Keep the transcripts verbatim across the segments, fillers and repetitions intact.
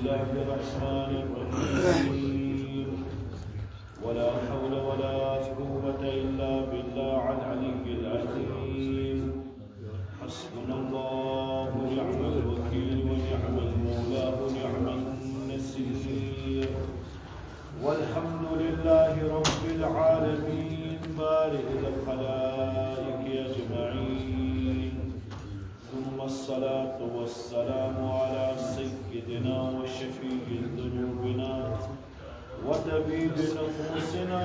الله الرحمن الرحيم. ولا حول ولا قوة إلا بالله العلي العظيم. حسبنا الله ونعم الوكيل ونعم المولى ونعم النصير. والحمد لله رب العالمين بارئ الخلائق أجمعين. ثم الصلاة والسلام على سيدنا وشفيع ذنوبنا وطبيب نفوسنا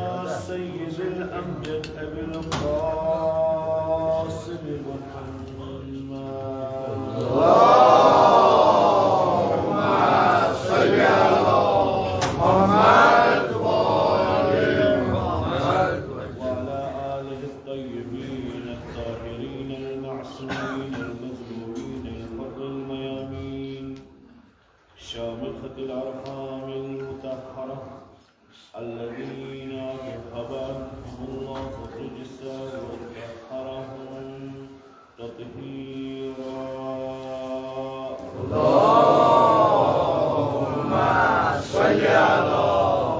سيد الأمجد أبي القاسم محمد. اللهم صل على محمد وآل محمد وعلى آله الطيبين الطاهرين المعصومين المظلومين الغر الميامين شامخة الأرحام المطهرة الذين أذهب عنهم الله الرجس وطهرهم تطهيرا. اللهم صل على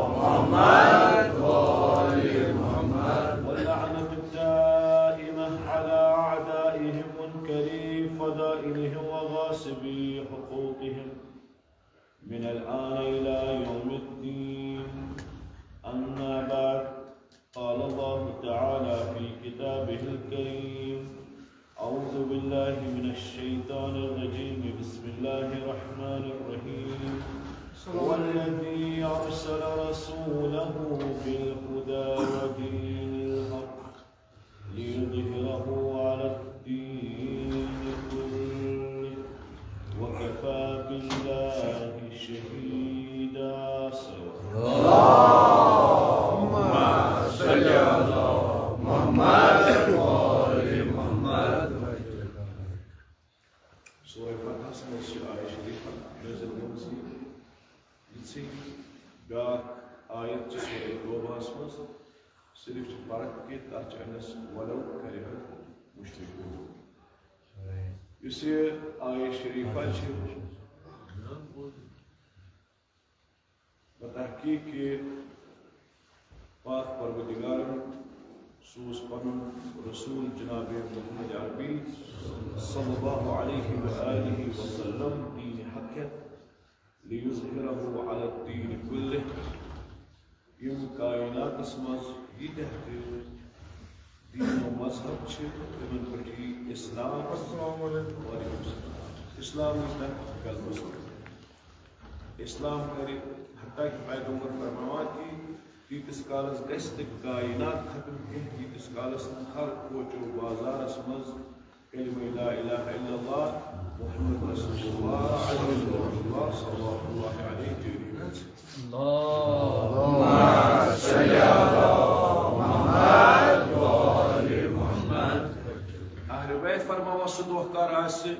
محمد وآل محمد. واللعنة الدائمة على أعدائهم منكري فضائلهم وغاصبي حقوقهم من الآن إلى يوم الدين. أما بعد، قال الله تعالى في كتابه الكريم: أعوذ بالله من الشيطان الرجيم. بسم الله الرحمن الرحيم. هو الذي أرسل رسوله بالهدى ودين الحق ليظهره على الدين كله وكفى بالله شهيدا. اللهم صل على محمد وآل محمد. سورہ فتحس منٛز چھِ آیت شریفہ نٲزِل گٔمٕژ، یِژھٕے بیٛاکھ آیت چھِ سورہ توبہس منٛز، صرف چھِ فرق کہِ تَتھ چھِ أنِس ولو کرہ المشرکون۔ یُس یہِ آیت شریفہ چھِ، بتحقیق کہِ پاک پروردگارن سوز پنُن رسول جناب محمد عربی صلی اللہ علیہ وآلہ وسلم دین حق ہیتھ، لیظہرہ علی الدین کلہ، یِم کائناتس منٛز ییٖتیٛاہ تہِ دین و مذہب چھِ، تِمن پٮ۪ٹھ یی اسلام۔ السلام علیکم۔ وعلیکم السلام۔ اسلام یی تتھ غلبس منٛز۔ اسلام کرِ، حتیٰ کہ پیغمبر فرماوان کہ تیٖتِس کالس گژھِ نہٕ کائنات ختم کینٛہہ، ییٖتِس کالس نہٕ ہر کوچو بازارس منٛز کلمہ لا الہ الا اللہ محمد رسول اللہ علیہ وسلم صلی اللہ علیہ وسلم۔ اللہم صل علی محمد و آل محمد۔ اہل بیت فرماوان سُہ دۄہ کر آسہِ،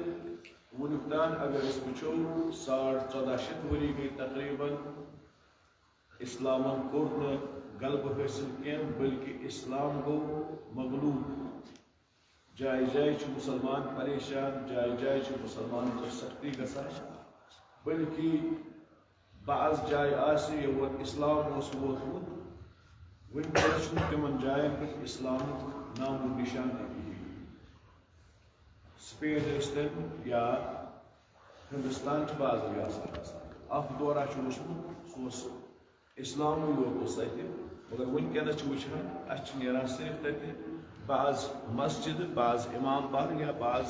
وُنیُک تام اگر أسۍ وٕچھو، ساڑ ژۄداہ شیٚتھ ؤری گٔے تقریباً۔ اسلامن کوٚر نہٕ غلبہٕ حٲصِل کینٛہہ، بلکہِ اسلام گوٚو مغلوب۔ جایہِ جایہِ چھِ مُسلمان پریشان، جایہِ جایہِ چھِ مُسلمانن پٮ۪ٹھ سختی گژھان، بلکہِ بعض جایہِ آسہِ یور اسلام اوس ووتمُت، وٕنکیٚنس چھُنہٕ تِمن جاین پٮ۪ٹھ اسلامُک نام و نشان تہِ کِہیٖنۍ۔ سپین ٲسۍتن یا ہندوستان چھِ بعض ریاست آسان۔ اکھ دورہ چھُ اوسمُت، سُہ اوس اسلامٕے یوت اوس تتہِ، مگر وٕنکیٚنس چھِ وٕچھان، اسہِ چھِ نیران صرف تتہِ بعض مسجد، بعض امام باڑٕ یا بعض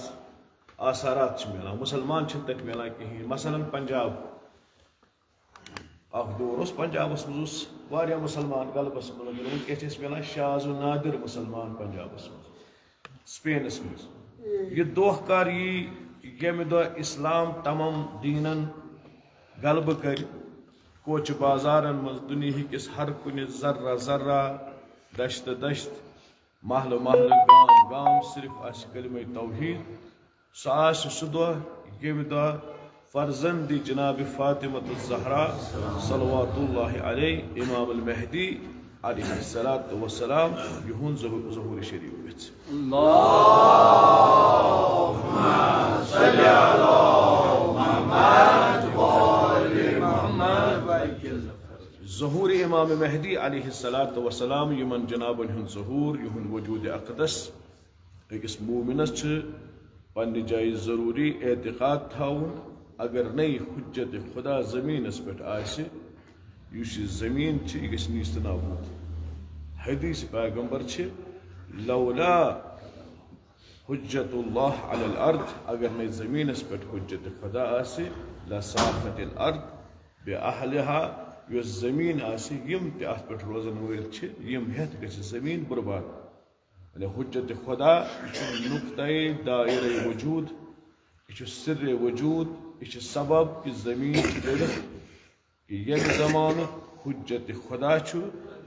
آثارات چھِ میلان، مُسلمان چھِنہٕ تتہِ میلان کِہیٖنۍ۔ مثلاً پنجاب، اکھ دور اوس پنجابس منٛز اوس واریاہ مُسلمان غلبس منٛز، مگر وٕنکیٚس چھِ اسہِ میلان شاذ و نادر مُسلمان پنجابس منٛز، سپینس منٛز۔ یہِ دۄہ کر یی ییٚمہِ دۄہ اسلام تمام دیٖنن غلبہٕ کرِ، کوچہِ بازارن منٛز، دُنیہکِس ہر کُنہِ ذرہ ذرہ، دشت دشت، محلہٕ محلہٕ، گام گام صرف آسہِ کلمہ توحید۔ سُہ آسہِ سُہ دۄہ ییٚمہِ دۄہ فرزند جناب فاطمہ الزہرا صلوات اللہ علیہ، امام المہدی علیہ الصلوۃ والسلام، یِہُنٛد ظہو-، ظہور شریف گژھِ۔ اللہم صل علی محمد و آل ظہور امام مہدی علیہ الصلوۃ والسلام، یمن جنابن ہند ظہور، یہند وجود اقدس، أکِس مومنس چھِ پننہِ جایہِ ضروٗری اعتقاد تھاوُن۔ اگر نَے حجت خدا زمینس پٮ۪ٹھ آسہِ، یُس یہِ زمین چھِ، یہِ گژھِ نیست نابود۔ حدیث پیغمبر چھِ، لولا حجت اللہ علی الارض، اگر نَے زمینس پٮ۪ٹھ حجت خدا آسہِ، لساخت الارض باہلہا، یۄس زمین آسہِ، یِم تہِ اتھ پٮ۪ٹھ روزن وٲلۍ چھِ، یِم ہٮ۪تھ گژھِ زمین برباد۔ یعنی حجت خدا، یہِ چھُ نقطۂ دائرۂ وجود، یہِ چھُ سرِ وجود، یہِ چھُ سبب کہِ زمین چھِ دٔرِتھ۔ کہِ ییٚمہِ زمانُک حجت خدا چھُ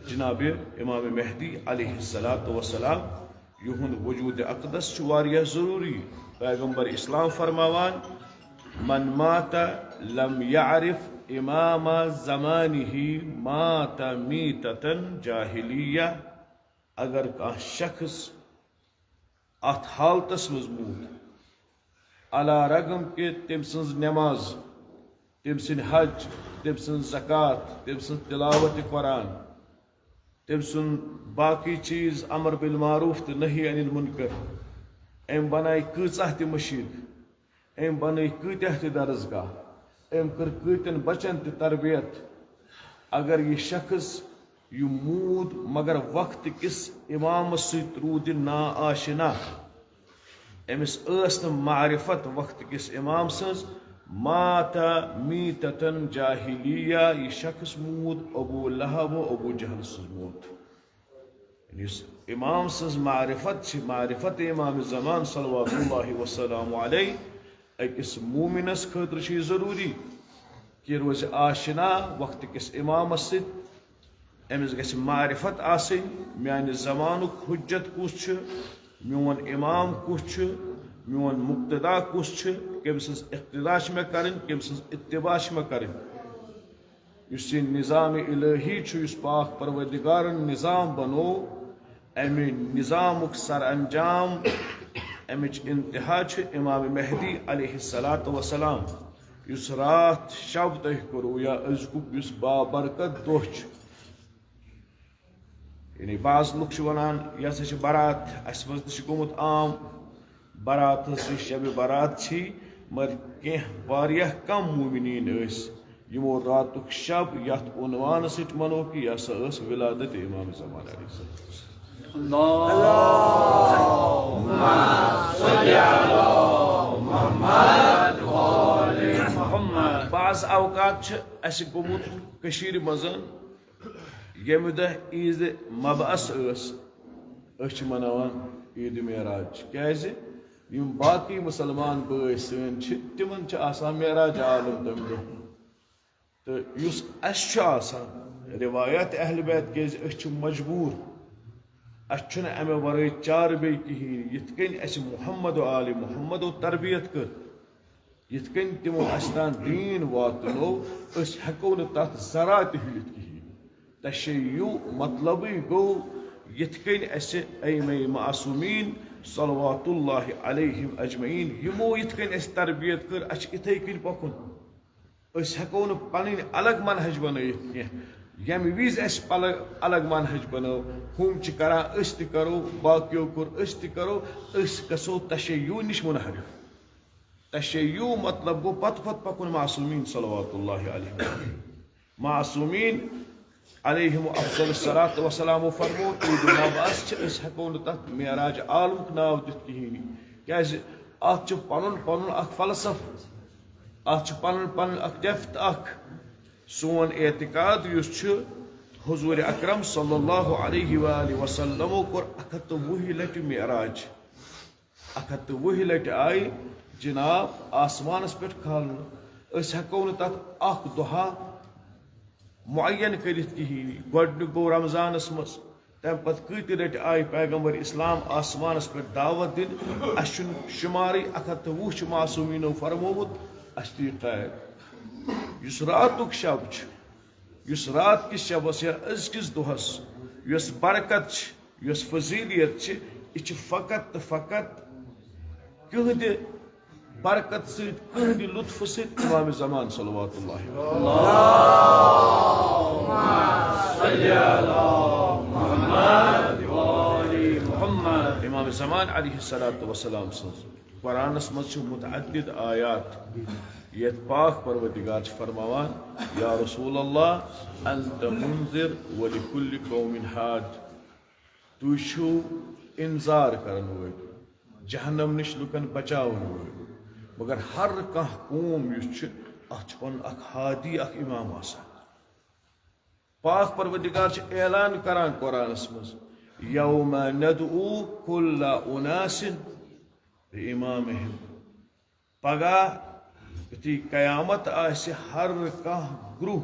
جناب امام مہدی علیہ الصلوۃ والسلام، یِہُنٛد وجود اقدس چھُ واریاہ ضروٗری۔ پیغمبر اسلام فرماوان، من مات لم يعرف امام زمانه مات میتة جاہلیہ۔ اگر کانٛہہ شخص اتھ حالتس منٛز موٗد، علی رغم کہِ تٔمۍ سٕنٛز نماز، تٔمۍ سٕنٛدۍ حج، تٔمۍ سٕنٛز زکوٰۃ، تٔمۍ سٕنٛز تلاوت قرآن، تٔمۍ سُنٛد باقی چیٖز، امر بالمعروف تہٕ نہی عن المنکر، أمۍ بنایہِ کۭژاہ تہِ مٔشیٖد، أمۍ بنٲے کۭتیاہ تہِ درسگاہ، أمۍ کٔر کۭتٮ۪ن بچن تہِ تربیت۔ اگر یہِ شخص یہِ موٗد مگر وقت کِس امامس سۭتۍ روٗدِ نا آشنا، أمِس ٲس نہٕ معرفت وقت کِس امام سٕنٛز، مات میتة جاہلیہ، یہِ شخص موٗد ابو لہب و ابو جہل سٕنٛز موت۔ یُس امام سٕنٛز معرفت چھِ، معرفت امام زمان صلوات اللہ وسلام علیہ، أکِس مومنس خٲطرٕ چھِ یہِ ضروٗری کہِ یہِ روزِ آشنا وقت کِس امامس سۭتۍ۔ أمِس گژھِ معرفت آسٕنۍ، میانہِ زمانُک حجت کُس چھُ، میون امام کُس چھُ، میون مقتدا کُس چھُ، کٔمۍ سٕنٛز اقتدا چھِ مےٚ کرٕنۍ، کٔمۍ سٕنٛز اتباع چھِ مےٚ کرٕنۍ۔ یُس یہِ نظام الہی چھُ، یُس پاک پروردگارن نظام بنوو، امہِ نظامُک سر انجام، امِچ انتہا چھُ امام مہدی علیہ الصلوۃ والسلام، یُس راتھ شب تۄہہِ کوٚروٕ یا أزیُک یُس بابرکت دۄہ چھُ۔ یعنی بعض لُکھ چھِ ونان، یہِ ہسا چھِ برات، اسہِ منٛز تہِ چھِ گوٚمُت عام، برات ہٕنٛز یہِ شبِ برات چھی، مگر کینٛہہ واریاہ کم مومنین ٲسۍ، یِمو راتُک شب یتھ عنوانس سۭتۍ منوو کہِ یہِ ہسا ٲس ولادت امام زمان علیہ السلام۔ اللہم صل علی محمد و آل محمد۔ بعض اوقات چھِ اسہِ گوٚمُت کٔشیٖرِ منٛز، ییٚمہِ دۄہ عیٖدِ مبعث ٲس، أسۍ چھِ مناوان عیٖدِ معراج۔ کیٛازِ؟ یِم باقٕے مُسلمان بٲے سٲنۍ چھِ، تِمن چھِ آسان معراج عالم تَمہِ دۄہ۔ تہٕ یُس اَسہِ چھُ آسان، روایت اہل بیت، کیٛازِ أسۍ چھِ مجبوٗر، اَسہِ چھُنہٕ اَمہِ وَرٲے چارٕ بیٚیہِ کِہیٖنۍ۔ یِتھ کٔنۍ اَسہِ محمد و آل محمد و تربیت کٔر، یِتھ کٔنۍ تِمو اَسہِ تام دیٖن واتنوو، أسۍ ہٮ۪کو نہٕ تَتھ ذرا تہِ ہُلِتھ کِہیٖنۍ۔ تشیع مطلبٕے گوٚو، یِتھ کٔنۍ اَسہِ ائمہ معصومین صلوات اللہ علیہم اجمعین، یِمو یِتھ کٔنۍ اَسہِ تربیت کٔر، اَسہِ چھِ یِتھَے کٔنۍ پَکُن۔ أسۍ ہٮ۪کو نہٕ پَنٕنۍ الگ منہج بنٲیِتھ کینٛہہ۔ ییٚمہِ وِزِ اَسہِ پَلگ-، الگ منہج بنٲو، ہُم چھِ کران، أسۍ تہِ کرو، باقیو کوٚر، أسۍ تہِ کرو، أسۍ گژھو تشیع نِش منحرف۔ تشیع مطلب گوٚو پتہٕ پتہٕ پکُن معصومین صلوات اللہ علیہم۔ معصومین علیہم افضل الصلاۃ والسلام فرمو، عید مبعث چھِ، أسۍ ہٮ۪کو نہٕ تتھ معراج عالمُک ناو دِتھ کِہیٖنۍ، کیازِ اتھ چھُ پنُن پنُن اکھ فلسفہٕ، اتھ چھُ پنُن پنُن اکھ depth اکھ۔ سون اعتقاد یُس چھُ، حضور اکرم صلی اللہ علیہ وآلہ وسلمو کوٚر اکھ ہتھ تہٕ وُہہِ لٹہِ معراج۔ اکھ ہتھ تہٕ وُہہِ لٹہِ آیہِ جناب آسمانس پٮ۪ٹھ کھالنہٕ۔ أسۍ ہٮ۪کو نہٕ تتھ اکھ دۄہا معین کٔرِتھ کِہیٖنۍ۔ گۄڈٕنیُک گوٚو رمضانس منٛز، تمہِ پتہٕ کۭتہِ لٹہِ آیہِ پیغمبر اسلام آسمانس پٮ۪ٹھ دعوت دِنہٕ، اسہِ چھُنہٕ شُمارٕے۔ اکھ ہتھ تہٕ وُہ چھُ معصومیٖنو فرمومُت، اسہِ تہِ یہِ قید۔ یُس راتُک شب چھُ، یُس رات کِس شبس یا أزکِس دۄہس یۄس برکت چھِ، یۄس فضیلیت چھِ، یہِ چھِ فقط تہٕ فقط کٕہٕنٛدِ برکت سۭتۍ، کٕہٕنٛدِ لطفہٕ سۭتۍ امام زمان صلوات اللہ۔ امام زمان علیہ الصلوۃ والسلام سٕنٛز قرآنس منٛز چھِ متعدد آیات، یتھ پاک پروردگار چھِ فرماوان، یا رسول اللہ، انت منذر ولکل قوم حاد۔ تُہۍ چھِو انذار کرن وٲلۍ، جہنم نِش لُکن بچاون وٲلۍ، مگر ہر کانٛہہ قوم یُس چھُ، اتھ چھُ پنُن اکھ ہادی، اکھ امام آسان۔ پاک پروردگار چھُ اعلان کران قرآنس منٛز، یوم ندعو کل اناس بامامہم۔ پگاہ یُتھُے قیامت آسہِ، ہر کانٛہہ گروہ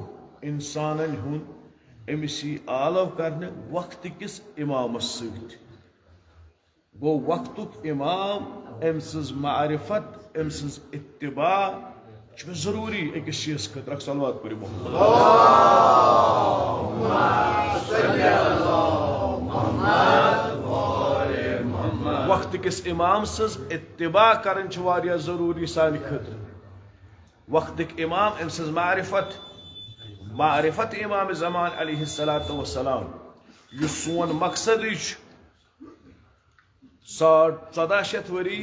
انسانن ہُنٛد أمِس یی آلو کرنہٕ وقتہٕ کِس امامس سۭتۍ۔ گوٚو وقتُک امام، أمۍ سٕنٛز معرفت، أمۍ سٕنٛز اتباع چھُ ضروٗری أکِس شیٖس خٲطرٕ۔ اکھ صلوات پٔرِو محمد۔ وقتہٕ کِس امام سٕنٛز اتباع کرٕنۍ چھِ واریاہ ضروٗری سانہِ خٲطرٕ۔ وقتٕکۍ امام، أمۍ سٕنٛز معرفت، معرفت امام زمان علیہ الصلوۃ والسلام، یُس سون مقصدٕے چھُ۔ ساڑ ژۄداہ شیٚتھ ؤری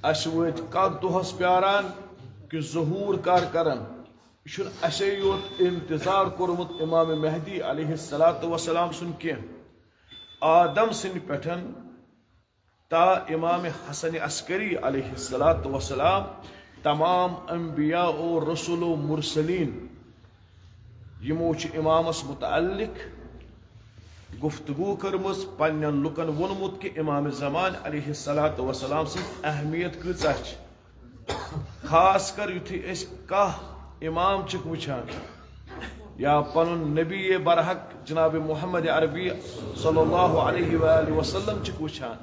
اَسہِ وٲتۍ کَتھ دۄہَس پیاران کہِ ظہوٗر کر کرن۔ یہِ چھُنہٕ اَسے یوت انتظار کوٚرمُت امام مہدی علیہ الصلوۃ والسلام سُنٛد کینٛہہ۔ آدم سٕنٛدِ پٮ۪ٹھ تا امام حسن عسکری علیہ الصلوۃ والسلام، تمام انبیاء و رسل و مرسلین، یِمو چھِ امامس متعلق گفتگو کٔرمٕژ، پننٮ۪ن لُکن ووٚنمُت کہِ امام زمان علیہ الصلوۃ والسلام سٕنٛز اہمیت کۭژاہ چھِ۔ خاص کر یُتھُے أسۍ کانٛہہ امام چھِکھ وٕچھان یا پنُن نبی برحق جناب محمد عربی صلی اللہ علیہ وآلہ وسلم چھِکھ وٕچھان،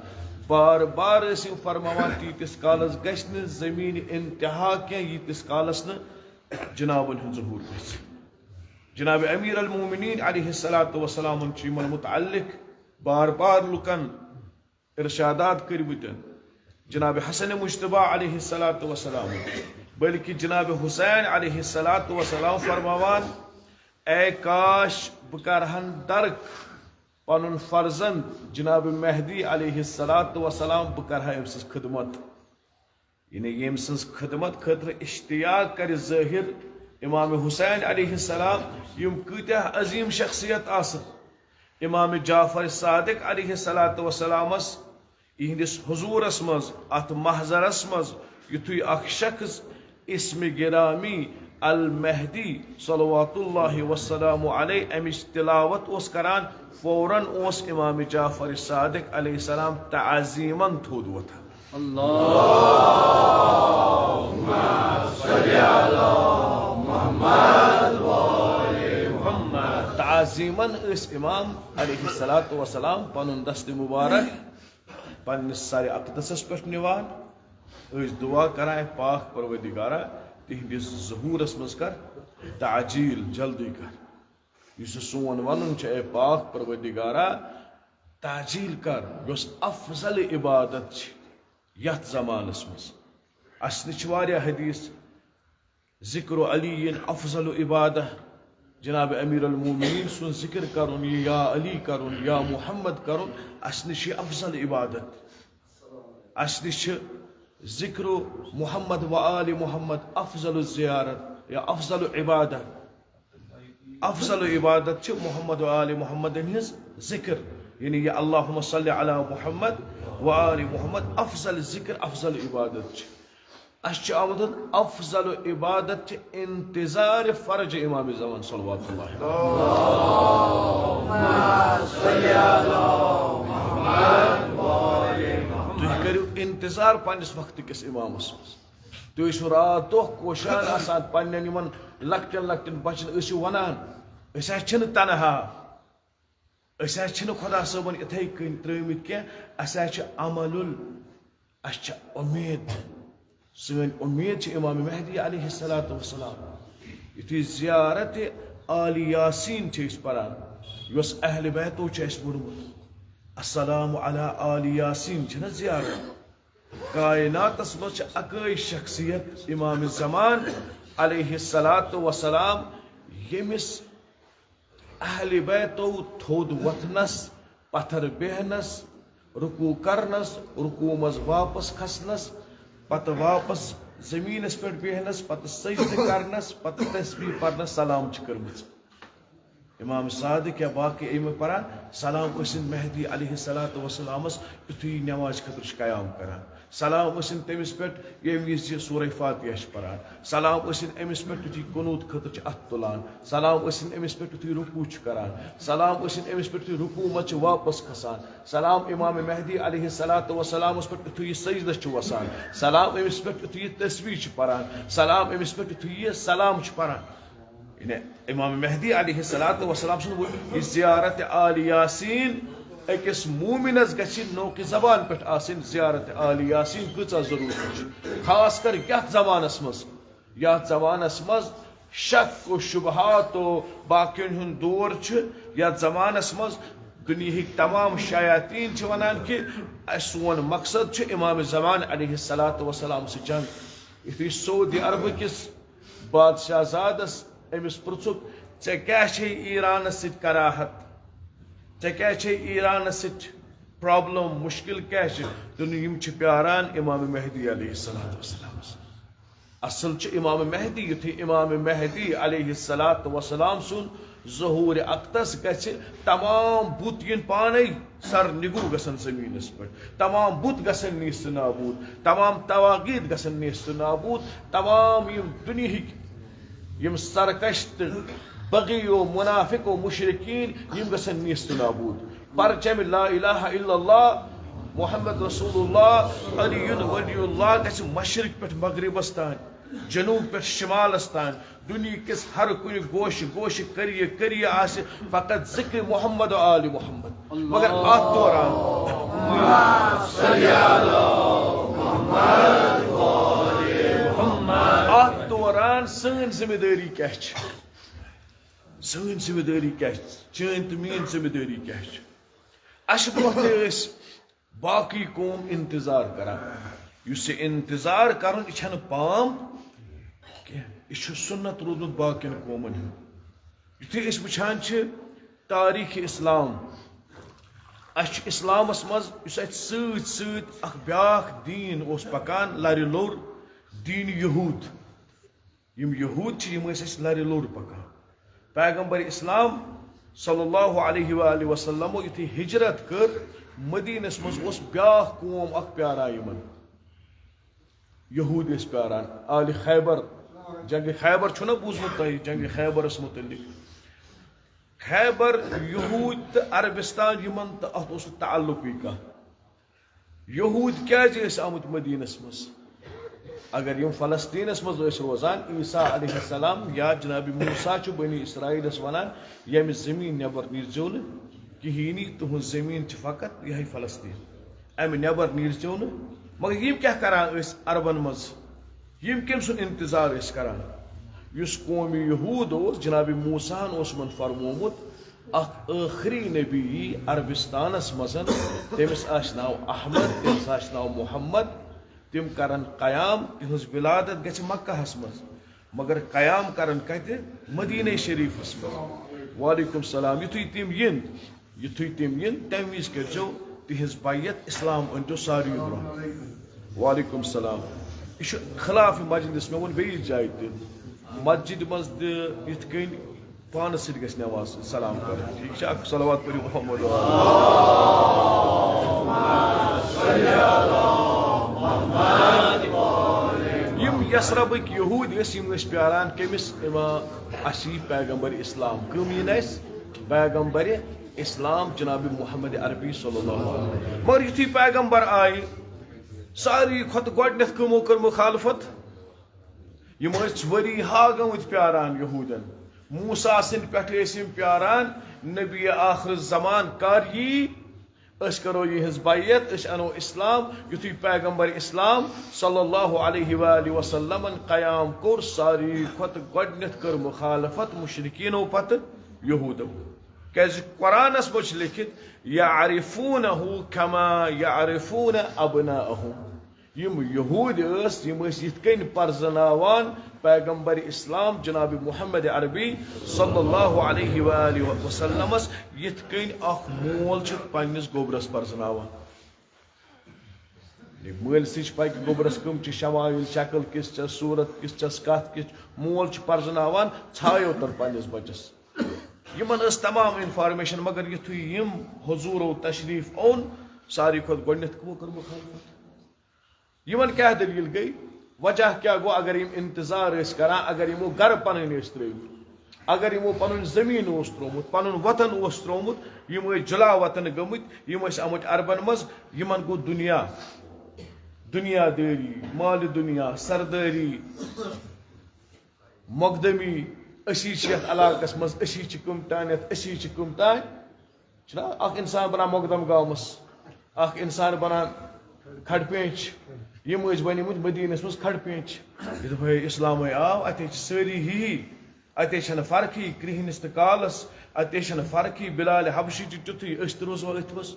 بار بار ٲسِو فرماوان، تیٖتِس کالس گژھِ نہٕ زمین انتہا کینٛہہ، ییٖتِس کالس نہٕ جنابن ہُنٛد ظہوٗر گژھِ۔ جناب امیر المومنین علیہ الصلوۃ والسلامن چھُ یِمن متعلق بار بار لُکن ارشادات کٔرمٕتۍ جناب حسن مجتبیٰ علیہ الصلوۃ والسلام، بلکہ جناب حسین علیہ الصلوۃ والسلام فرماوان، اے کاش بہٕ کرہن درک پنُن فرزند جناب مہدی علیہ الصلوۃ والسلام، بہٕ کرہا أمۍ سٕنٛز خدمت۔ یعنی ییٚمۍ سٕنٛز خدمت خٲطرٕ اشتیاق کرِ ظٲہر امام حسین علیہ السلام، یِم کۭتیاہ عظیٖم شخصیت آسہٕ۔ امام جعفر صادق علیہ الصلوۃ والسلامس، یِہنٛدِس حضوٗرس منٛز، اتھ محضرس منٛز یُتھُے اکھ شخص اسم گرامی المہدی صلوات اللہ وسلام علیہ امِچ تلاوت اوس کران، فوراً اوس امام جعفر صادق علیہ السلام تعظیماً تھوٚد وۄتھان۔ اللہم صل علی محمد و آل محمد۔ تعظیماً ٲسۍ امام علیہ الصلوۃ والسلام پنُن دست مبارک پننِس سرِ اقدسس پٮ۪ٹھ نِوان، ٲسۍ دعا کران، اے پاک پروردگارا، تِہنٛدِس ظہوٗرس منٛز کر تعجیل، جلدی کر۔ یُس یہِ سون ونُن چھُ، اے پاک پروردگارا، تعجیل کر، یۄس افضل عبادت چھِ یتھ زمانس منٛز۔ اسہِ نِش چھِ واریاہ حدیث، ذکر علی افضل عبادہ، جناب امیر المومنین سُنٛد ذکر کرُن، یہِ یا علی کرُن، یا محمد کرُن، اسہِ نِش چھِ افضل عبادت۔ اسہِ نِش چھِ ذکر محمد و آل محمد افضل الزیارت یا افضل عبادت۔ افضل عبادت چھِ محمد و آل محمد ہٕنٛز ذکر، یعنی یہِ اللہم صل علی محمد و آل محمد افضل ذکر، افضل عبادت چھِ۔ اسہِ چھُ آمُت افضل عبادت چھِ انتظار فرج امام زمان صلوات اللہ۔ تُہۍ کٔرِو انتظار پننِس وقتہٕ کِس امامس منٛز۔ تُہۍ ٲسِو راتھ دۄہ کوشان آسان پننٮ۪ن یِمن لۄکٹٮ۪ن لۄکٹٮ۪ن بچن، ٲسِو ونان، أسۍ حظ چھِنہٕ تنہا، أسۍ حظ چھِنہٕ خۄدا صٲبن یِتھَے کٔنۍ ترٛٲومٕتۍ کینٛہہ، اَسہِ حظ چھِ عمل ال-، اَسہِ چھِ اُمید، سٲنۍ اُمید چھِ امام مہدی علیہ الصلوۃ والسلام۔ یُتھُے زیارت آل یاسین چھِ أسۍ پران، یۄس اہل بیتو چھُ اَسہِ ووٚنمُت، السلام علی آل یاسین چھِنہ زیارت، کائناتس منٛز چھِ اکٲے شخصیت امام زمان علیہ الصلوۃ والسلام، ییٚمِس اہل بیتو تھوٚد وۄتھنس، پتھر بیہنس، رکوع کرنس، رکوع منٛز واپس کھسنس، پتہٕ واپس زمینس پٮ۪ٹھ بیہنس، پتہٕ سجدٕ کرنس، پتہٕ تسبیح پرنس سلام چھِ کٔرمٕژ۔ امام صادق یا باقی ائمہ پران، سلام ٲسِن مہدی علیہ الصلوۃ والسلامس یُتھُے نماز خٲطرٕ چھُ قیام کران۔ سلام ٲسِن تٔمِس پٮ۪ٹھ، ییٚمہِ وِزِ یہِ سورہ فاتحہ چھِ پران۔ سلام ٲسِن أمِس پٮ۪ٹھ یُتھُے قنوت خٲطرٕ چھُ اَتھٕ تُلان۔ سلام ٲسِن أمِس پٮ۪ٹھ یُتھُے رکوع چھُ کران۔ سلام ٲسِن أمِس پٮ۪ٹھ یُتھُے رکوع منٛز چھِ واپس کھسان۔ سلام امام مہدی علیہ الصلوۃ والسلامس پٮ۪ٹھ یُتھُے یہِ سجدس چھُ وسان۔ سلام أمِس پٮ۪ٹھ یُتھُے یہِ تسبیح چھُ پران۔ سلام أمِس پٮ۪ٹھ یُتھُے یہِ سلام چھُ پران۔ یعنی امام مہدی علیہ الصلوۃ والسلام سُنٛد وۄنۍ یہِ زیارت آل یاسین أکِس مومنس گژھِ نوقِ زبان پٮ۪ٹھ آسٕنۍ۔ زیارت آل یاسین کۭژاہ ضروٗرت چھِ، خاص کر یتھ زمانس منٛز، یتھ زمانس منٛز شک و شبہات و باقین ہُنٛد دور چھُ، یتھ زمانس منٛز دُنیہٕکۍ تمام شیاطین چھِ ونان کہِ اسہِ، سون مقصد چھُ امام زمان علیہ الصلوۃ والسلام سۭتۍ جنگ۔ یُتھُے سعودی عربہٕ کِس بادشاہ زادس أمِس پرٛژھُکھ، "ژےٚ کیٛاہ چھے ایرانس سۭتۍ کراہت؟ ژےٚ کیٛاہ چھے ایرانس سۭتۍ پرابلم، مشکل کیٛاہ چھِ؟" دوٚپُن، "یِم چھِ پیاران امام مہدی علیہ الصلوۃ والسلامس۔" اصل چھُ امام مہدی، یُتھُے امام مہدی علیہ الصلوۃ والسلام سُنٛد ظہور اقدس گژھِ، تمام بُت یِن پانے سر نگو گژھن زمینس پٮ۪ٹھ، تمام بُت گژھن نیست نابود، تمام طواغیت گژھن نیست نابود، تمام یِم دُنیہٕکۍ یِم سرکش تہٕ بغی و منافق و مشرکین، یِم گژھن نیست نابود۔ پرچم لا الہ الا اللہ محمد رسول اللہ علی ولی اللہ گژھِ مشرق پٮ۪ٹھ مغربس تام، جنوب پٮ۪ٹھ شمالس تام، دُنیا کِس ہر کُنہِ گوشہِ گوشہِ، کٔریہِ کٔریہِ آسہِ فقط ذکر محمد و آل محمد۔ مگر اتھ دوران، اتھ دوران سٲنۍ ذمہ دٲری کیٛاہ چھِ؟ سٲنۍ ذمہ دٲری کیٛاہ چھِ؟ چٲنۍ تہٕ میٲنۍ ذمہ دٲری کیٛاہ چھِ؟ اسہِ برونٛہہ تہِ ٲسۍ باقٕے قوم انتظار کران۔ یُس یہِ انتظار کرُن، یہِ چھنہٕ پام کینٛہہ، یہِ چھُ سُنت روٗدمُت باقین قومن ہُنٛد۔ یُتھُے أسۍ وٕچھان چھِ تاریخ اسلام، اسہِ چھُ اسلامس منٛز، یُس اسہِ سۭتۍ سۭتۍ اکھ بیاکھ دیٖن اوس پکان، لرِ لوٚر دیٖن یہوٗد۔ یِم یہوٗد چھِ، یِم ٲسۍ اَسہِ لَرِ لوٚر پَکان۔ پیغمبر اسلام صلی اللہ علیہ و آلہ وسلمو یُتھُے ہجرت کٔر، مدیٖنَس منٛز اوس بیٛاکھ قوم اَکھ پیاران یِمَن۔ یہوٗد ٲسۍ پیاران، آلِ خیبر۔ جنگِ خیبر چھُو نا بوٗزمُت تۄہہِ، جنگِ خیبرَس مُتعلِق؟ خیبر، یہوٗد تہٕ عربستان، یِمَن تہٕ اَتھ اوس نہٕ تعلقٕے کانٛہہ۔ یہوٗد کیٛازِ ٲسۍ آمٕتۍ مدیٖنس منٛز؟ اگر یِم فلسطیٖنس منٛز ٲسۍ روزان، عیسیٰ علیہ السلام یا جناب موسیٰ چھُ بنی اسرائیلس ونان، "ییٚمہِ زٔمیٖن نٮ۪بر نیٖرزیو نہٕ کِہیٖنی، تُہٕنٛز زٔمیٖن چھِ فقط یِہوٚے فلسطیٖن، اَمہِ نٮ۪بر نیٖرزیو نہٕ۔" مگر یِم کیٛاہ کران ٲسۍ عربن منٛز؟ یِم کٔمۍ سُنٛد انتظار ٲسۍ کران؟ یُس قومی یہوٗد اوس، جناب موسیٰ ہن اوس یِمن فرمومُت، اکھ ٲخری نبی یی عربستانس منٛز، تٔمِس آسہِ ناو احمد، تٔمِس آسہِ ناو محمد، تِم کرن قیام، تِہنٛز ولادت گژھِ مکہس منٛز، مگر قیام کرن کتہِ؟ مدینہ شریفس منٛز۔ وعلیکم السلام۔ یُتھُے تِم یِن، یُتھُے تِم یِن، تَمہِ وِزِ کٔرۍزیو تِہِنٛز بیعت، اسلام أنۍزیو ساروِیو برونٛہہ۔ وعلیکم السلام۔ یہِ چھُ خلاف مجلس، مےٚ ووٚن بیٚیِس جایہِ تہِ، مسجد منٛز تہِ یِتھ کٔنۍ پانَس سۭتۍ گژھِ نٮ۪ماز سۭتۍ سلام کَرُن۔ ٹھیٖک چھا؟ اکھ صلوات پٔرِو محمد۔ یِم یثربٕکۍ یہوٗدۍ ٲسۍ، یِم ٲسۍ پیاران کٔمِس؟ امام اَسہِ یی پیغمبر اسلام۔ کٕم یِن اَسہِ؟ پیغمبر اسلام جناب محمد عربی صلی اللہ علیہ وسلم۔ مگر یُتھُے پیغمبر آیہِ، ساروی کھۄتہٕ گۄڈٕنٮ۪تھ کٕمو کٔر مخالفت؟ یِم ٲسۍ ؤری ہا گٔمٕتۍ پیاران یہوٗدٮ۪ن۔ موسیٰ سٕنٛدِ پٮ۪ٹھٕ ٲسۍ یِم پیاران، نبی آخر الزمان کر یی؟ أسۍ کرو یِہٕنٛز بیعت، أسۍ انو اسلام۔ یُتھُے پیغمبر اسلام صلی اللہ علیہ و آلہ وسلمن قیام کوٚر، ساروی کھۄتہٕ گۄڈٕنٮ۪تھ کٔر مخالفت مشرکینو پتہٕ یہوٗدو۔ کیازِ قرآنس منٛز چھُ لیکھِتھ، "یعرفونہ کما یعرفون ابناءہم۔" یِم یہوٗدۍ ٲسۍ، یِم ٲسۍ یِتھ کٔنۍ پرزناوان پیغمبر اسلام جناب محمد عربی صلی اللہ علیہ وآلہ وسلمس، یِتھ کٔنۍ اکھ مول چھُ پننِس گوٚبرس پرزناوان۔ یہِ مٲلۍ سٕے چھِ پَے کہِ گوٚبرس کٕم چھِ شمایل، شکل کِژھ چھس، صوٗرت کِژھ چھس، کتھ کِژھ چھِ۔ مول چھُ پرزناوان ژھایو تل پننِس بچس۔ یِمن ٲس تمام انفارمیشن، مگر یُتھُے یِم حضوٗرو تشریف اوٚن، ساروی کھۄتہٕ گۄڈٕنٮ۪تھ کٕمو کٔر مُخالفت؟ یِمن کیٛاہ دٔلیٖل گٔے؟ وجہ کیٛاہ گوٚو؟ اگر یِم انتظار ٲسۍ کران، اگر یِمو گرٕ پنٕنۍ ٲسۍ ترٲومٕتۍ، اگر یِمو پنُن زٔمیٖن اوس ترٛوومُت، پنُن وطن اوس ترٛوومُت، یِم ٲسۍ جُلا وطن گٔمٕتۍ، یِم ٲسۍ آمٕتۍ عربن منٛز، یِمن گوٚو دُنیا، دُنیا دٲری، مالہِ دُنیا، سردٲری، مۄقدمی، أسی چھِ یتھ علاقس منٛز، أسی چھِ کٕم تام یتھ، أسی چھِ کٕم تام۔ چھُنہ اکھ انسان بنان مۄقدم گامس، اکھ انسان بنان کھڑ پینچ۔ یِم ٲسۍ بنیمٕتۍ مدیٖنس منٛز کھڑ پینچ۔ یہِ دوٚپ، ہے، اسلامے آو، اتے چھِ سٲری ہی ہی، اتے چھنہٕ فرقٕے کرٛہنِس تہٕ کالس، اتے چھنہٕ فرقٕے، بلال حبشی تہِ تیُتھُے، أسۍ تہِ روزو أتھۍ منٛز۔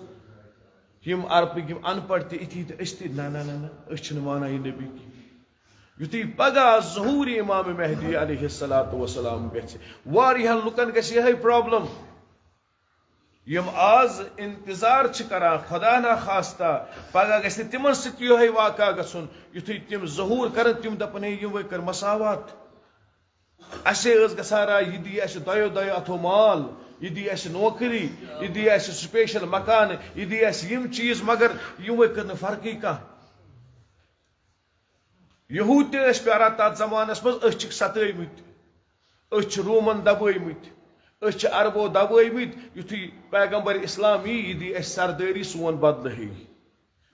یِم عربٕکۍ یِم ان پڑھ تہِ اِتھی تہٕ أسۍ تہِ، نہ، نہ، نہ، نہ، أسۍ چھِنہٕ مانان یہِ نبی کینٛہہ۔ یُتھُے پگاہ ظہوٗر امام مہدی علیہ الصلوۃ والسلام گژھِ، واریاہن لُکن گژھِ یِہے پرابلم۔ یِم آز انتظار چھِ کران، خدا نہ خواستہ پگاہ گژھِ نہٕ تِمن سۭتۍ یِہوٚے واقعہ گژھُن، یُتھُے تِم ظہوٗر کرن، تِم دپن، ہے، یِموٕے کٔر مساوات۔ اسے ٲس گژھان راے، یہِ دی اسہِ دۄیو دۄیو اتھو مال، یہِ دی اسہِ نوکری، یہِ دی اسہِ سپیشل مکانہٕ، یہِ دی اسہِ یِم چیٖز، مگر یِموٕے کٔر نہٕ فرقٕے کانٛہہ۔ یہوٗد تہِ ٲسۍ پیاران تتھ زمانس منٛز، أسۍ چھِکھ ستٲومٕتۍ، أسۍ چھِ رومن دبٲومٕتۍ، أسۍ چھِ عربو دبٲومٕتۍ۔ یُتھُے پیغمبر اسلام یی، یہِ دی اسہِ سردٲری، سون بدلہٕ ہیٚیہِ۔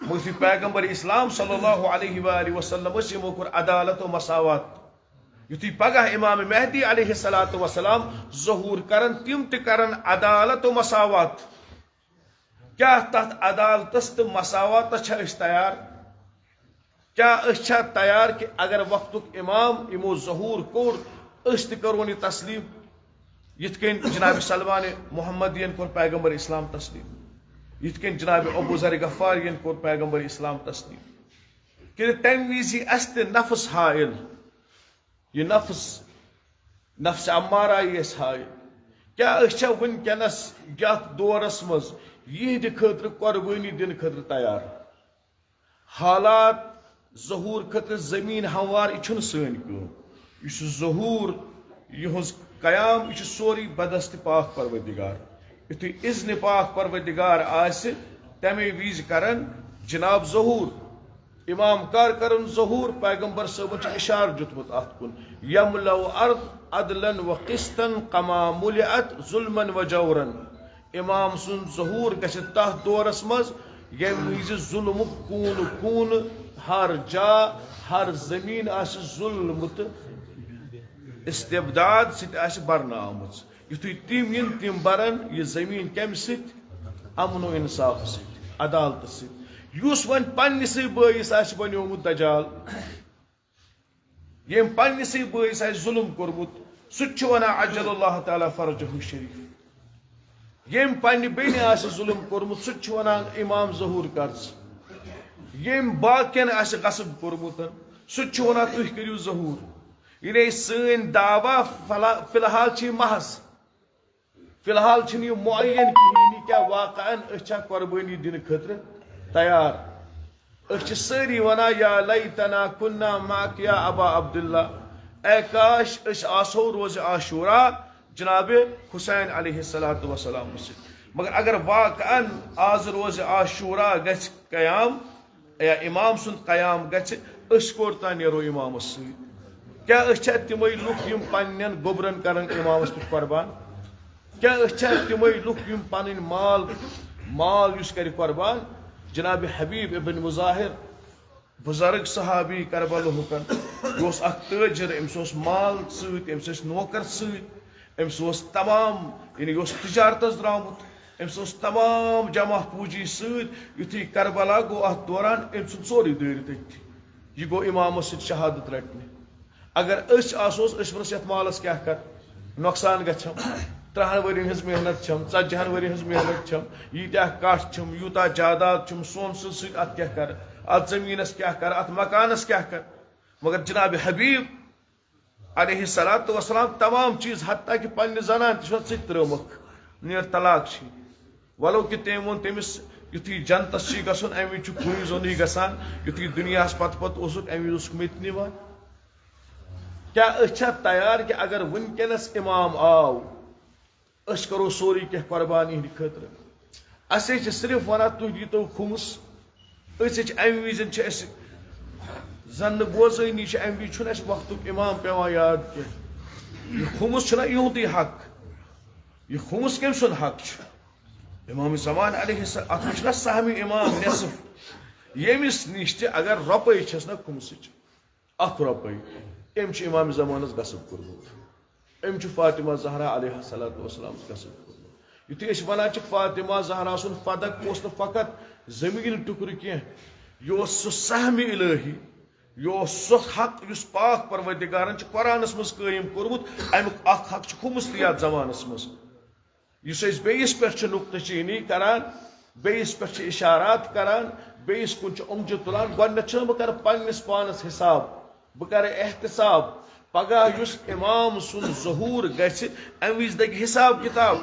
مگر یُتھُے پیغمبر اسلام صلی اللہ علیہ وآلہ وسلم ٲسۍ، یِمو کوٚر عدالت و مساوات۔ یُتھُے پگاہ امام مہدی علیہ الصلوۃ والسلام ظہوٗر کرن، تِم تہِ کرن عدالت و مساوات۔ کیٛاہ تتھ عدالتس تہٕ مساواتس چھا أسۍ تیار؟ کیٛاہ أسۍ چھا تیار کہِ اگر وقتُک امام یِمو ظہوٗر کوٚر، أسۍ تہِ کرون یہِ تسلیم؟ یِتھ کٔنۍ جناب سلمان محمدین کوٚر پیغمبر اسلام تسلیم، یِتھ کٔنۍ جناب ابو ذر غفارین کوٚر پیغمبر اسلام تسلیم۔ کہِ تمہِ وِزِ اَسہِ تہِ نفس حائل، یہِ نفس، نفس امارہ یی اَسہِ حائل۔ کیٛاہ أسۍ چھا وٕنکیٚنس یتھ دورس منٛز یِہنٛدِ خٲطرٕ قربٲنی دِنہٕ خٲطرٕ تیار؟ حالات ظہوٗر خٲطرٕ زٔمیٖن ہموار، یہِ چھُنہٕ سٲنۍ کٲم۔ یہِ چھُ ظہوٗر، یِہُنٛز قیام، یہِ چھُ سورُے بدست پاک پروردگار۔ یُتھُے اذنِ پاک پروردگار آسہِ، تَمے وِزِ کرن جناب ظہوٗر۔ امام کر کرن ظہوٗر؟ پیغمبر صٲبن چھُ اشارٕ دیُتمُت اتھ کُن، یملأ الارض عدلا و قسطا کما ملئت ظلما و جورا۔ امام سُنٛد ظہوٗر گژھِ تتھ دورس منٛز، ییٚمہِ وِزِ ظلمُک کوٗنہٕ کوٗنہٕ، ہر جا، ہر زٔمیٖن آسہِ ظلم تہٕ استبداد سۭتۍ آسہِ برنہٕ آمٕژ۔ یُتھُے تِم یِن، تِم برن یہِ زٔمیٖن کمہِ سۭتۍ؟ امن و انصاف سۭتۍ، عدالتہٕ سۭتۍ۔ یُس وۄنۍ پننِسٕے بٲیِس آسہِ بنیومُت دجال، ییٚمۍ پننِسٕے بٲیِس آسہِ ظُلُم کوٚرمُت، سُہ تہِ چھُ وَنان، عجل اللہ تعالیٰ فرجہ شریف۔ ییٚمۍ پننہِ بیٚنہِ آسہِ ظُلُم کوٚرمُت، سُہ تہِ چھُ وَنان، امام ظہوٗر کر ژٕ۔ ییٚمۍ باقین آسہِ غصب کوٚرمُت، سُہ تہِ چھُ وَنان، تُہۍ کٔرِو ظہوٗر۔ یعنی سٲنۍ دعویٰ فلا-، فی الحال چھِ یہِ محض۔ فی الحال چھُنہٕ یہِ معین کِہیٖنۍ، یہِ کیٛاہ واقعاً أسۍ چھا قۄربٲنی دِنہٕ خٲطرٕ تیار؟ أسۍ چھِ سٲری وَنان، یا لیتنا کنا معک یا ابا عبداللہ، اے کاش أسۍ آسہو روزِ عاشورا جناب حسین علیہ الصلوۃ والسلام سۭتۍ۔ مگر اگر واقعاً آز روزِ عاشورا گژھِ قیام، یا امام سُنٛد قیام گژھِ، أسۍ کوٚت تام نیرو امامس سۭتۍ؟ کیٛاہ أسۍ چھا تِمے لُکھ یِم پننٮ۪ن گوٚبرن کرن امامس پٮ۪ٹھ قربان؟ کیٛاہ أسۍ چھا تِمے لُکھ یِم پنٕنۍ مال، مال یُس کرِ قربان؟ جناب حبیب ابن مظاہر، بزرگ صحابی کربلہُکن، یہِ اوس اکھ تٲجر، أمِس اوس مال سۭتۍ، أمِس ٲسۍ نوکر سۭتۍ، أمِس اوس تمام، یعنی یہِ اوس تجارتس درامُت، أمِس اوس تمام جمع پوٗنجی سۭتۍ۔ یُتھُے کربلا گوٚو، اتھ دوران أمۍ ژھُن سورُے دٲرِتھ أتھی۔ یہِ گوٚو امامس سۭتۍ شہادت رٹنہِ۔ اگر أسۍ آسوس، أسۍ وَنوس، یَتھ مالَس کیٛاہ کَرٕ؟ نۄقصان گژھٮ۪م۔ تٕرٛہَن ؤرِین ہٕنٛز محنت چھَم، ژَتجِہَن ؤرِین ہٕنٛز محنت چھَم، ییٖتیٛاہ کَٹھ چھِم، یوٗتاہ جاداد چھُم، سۄن سٕنٛز سۭتۍ اَتھ کیٛاہ کَرٕ؟ اتھ زمینس کیاہ کر، اتھ مکانس کیاہ کر؟ مگر جناب حبیب علیہ الصلوۃ والسلام تمام چیز، حتیٰ کہ پننہِ زنان تہِ چھِ وَنان، ژٕ تہِ ترٲومکھ، نیر طلاق چھِ۔ ولو کہ تٔمۍ ووٚن تٔمِس، یُتھُے جنتس چھُے گژھُن، اَمہِ وِزِ چھُ کُنُے زوٚنٕے گژھان، یُتھُے دُنیاہس پتہٕ پتہٕ اوسُکھ، اَمہِ وِزِ اوسُکھ مےٚ تہِ نِوان۔ کیٛاہ أسۍ چھا تیار کہ اگر وٕنکیٚنس امام آو، أسۍ کرو سورُے کینٛہہ قربان یِہنٛدِ خٲطرٕ؟ اَسہِ ہے چھِ صرف وَنان، تُہۍ دیٖتو خُمُس۔ أسۍ ہے چھِ اَمہِ وِزِ چھِ اَسہِ زَن نہٕ بوزٲنی چھِ، اَمہِ وِزِ چھُنہٕ اَسہِ وقتُک اِمام پٮ۪وان یاد کینٛہہ۔ یہِ خُمُس چھُنہ یِہُنٛدُے حق؟ یہِ خُمُس کٔمۍ سُنٛد حق چھُ؟ امام زمان علیہ السلام، اَتھ منٛز چھُنہ سہمِ امام نصف؟ ییٚمِس نِش تہِ اگر رۄپَے چھَس نہ خُمسٕچ، اکھ رۄپے، أمۍ چھُ امام زمانس غصب کوٚرمُت۔ أمۍ چھُ فاطمہ زہرا علیہ الصلوۃ والسلام غصب کوٚرمُت۔ یُتھُے أسۍ وَنان چھِ فاطمہ زہرا سُنٛد فدق اوس نہٕ فقط زٔمیٖن ٹُکرٕ کینٛہہ، یہِ اوس سُہ سہمِ الہی، یہِ اوس سُہ حق یُس پاک پروردگارن چھُ قرآنس منٛز قٲیِم کوٚرمُت۔ اَمیُک اکھ حق چھُ خُمُس تہِ یَتھ زمانس منٛز۔ یُس أسۍ بیٚیِس پٮ۪ٹھ چھِ نُقطہٕ چینی کران، بیٚیِس پٮ۪ٹھ چھِ اِشارات کران، بیٚیِس کُن چھِ اونٛگجہِ تُلان، گۄڈٕنٮ۪تھ چھُنہٕ بہٕ کرٕ پننِس پانس حساب، بہٕ کرٕ احتساب۔ پگاہ یُس امام سُنٛد ظہوٗر گژھِ، امہِ وِزِ لگہِ حساب کتاب۔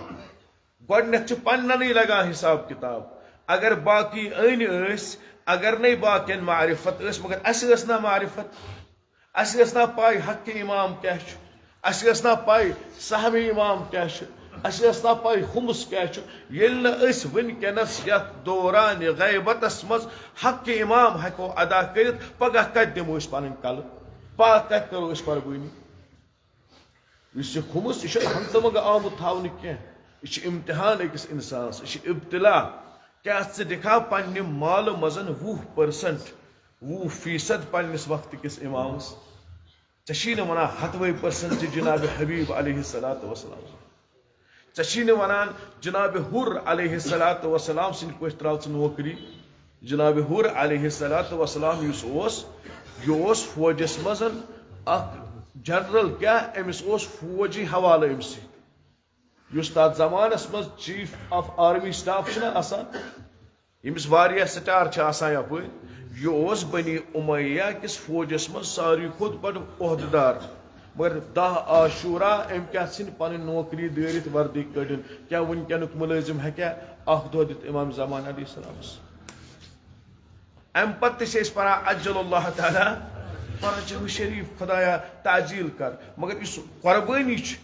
گۄڈٕنٮ۪تھ چھِ پننٮ۪نٕے لگان حساب کتاب۔ اگر باقی أنۍ ٲسۍ، اگر نے باقین معرفت ٲس، مگر اسہِ ٲس نا معرفت؟ اسہِ ٲس نا پاے حق امام کیاہ چھُ؟ اسہِ ٲس نا پاے سہمِ امام کیاہ چھُ؟ اسہِ ٲس نا پاے خُمُس کیاہ چھُ؟ ییٚلہِ نہٕ أسۍ وٕنکیٚنس یتھ دوران غیبتس منٛز حق امام ہیٚکو ادا کٔرِتھ، پگاہ کتہِ دِمو أسۍ پنٕنۍ کلہٕ؟ پگاہ کتہِ کرو أسۍ قربٲنی؟ یُس یہِ خُمُس، یہِ چھُ ہنٛگتہٕ منٛگہٕ آمُت تھاونہٕ کینٛہہ۔ یہِ چھُ امتحان أکِس انسانس، یہِ چھُ ابتلا۔ کیٛاہ ژٕ دِکھا پننہِ مالہٕ منٛز وُہ پٔرسنٹ، وُہ فیصد پننِس وقتہٕ کِس امامس؟ ژےٚ چھی نہٕ ونان ہتوے پٔرسنٹ چھِ جناب حبیب علیہ الصلوۃ والسلام۔ ژےٚ چھی نہٕ ونان جناب حُر علیہ الصلوۃ والسلام سٕنٛدِ پٲٹھۍ ترٛاو ژٕ نوکری۔ جناب حُر علیہ الصلوۃ والسلام یُس اوس، یہِ اوس فوجس منٛز اکھ جنرل، کیٛاہ أمِس اوس فوجی حوالہٕ أمۍ سۭتۍ۔ یُس تتھ زمانس منٛز chief of army staff چھُنہ آسان، ییٚمِس واریاہ سٹار چھِ آسان یپٲرۍ، یہِ اوس بنی امیہ کِس فوجس منٛز ساروی کھۄتہٕ بڑٕ عہدٕ دار۔ مگر دَہ عاشورہ أمۍ کیٛاہ ژھٕنۍ پنٕنۍ نوکری دٲرِتھ وردی کٔڑِن؟ کیٛاہ وٕنکیٚنُک مُلٲزِم ہیٚکیٛاہ اکھ دۄہ دِتھ امام زمان علیہ السلامس؟ امہِ پتہٕ تہِ چھِ أسۍ پران عجل اللہ تعالیٰ فرجہ شریف، خدایا تعجیل کر۔ مگر یُس قربٲنی چھِ،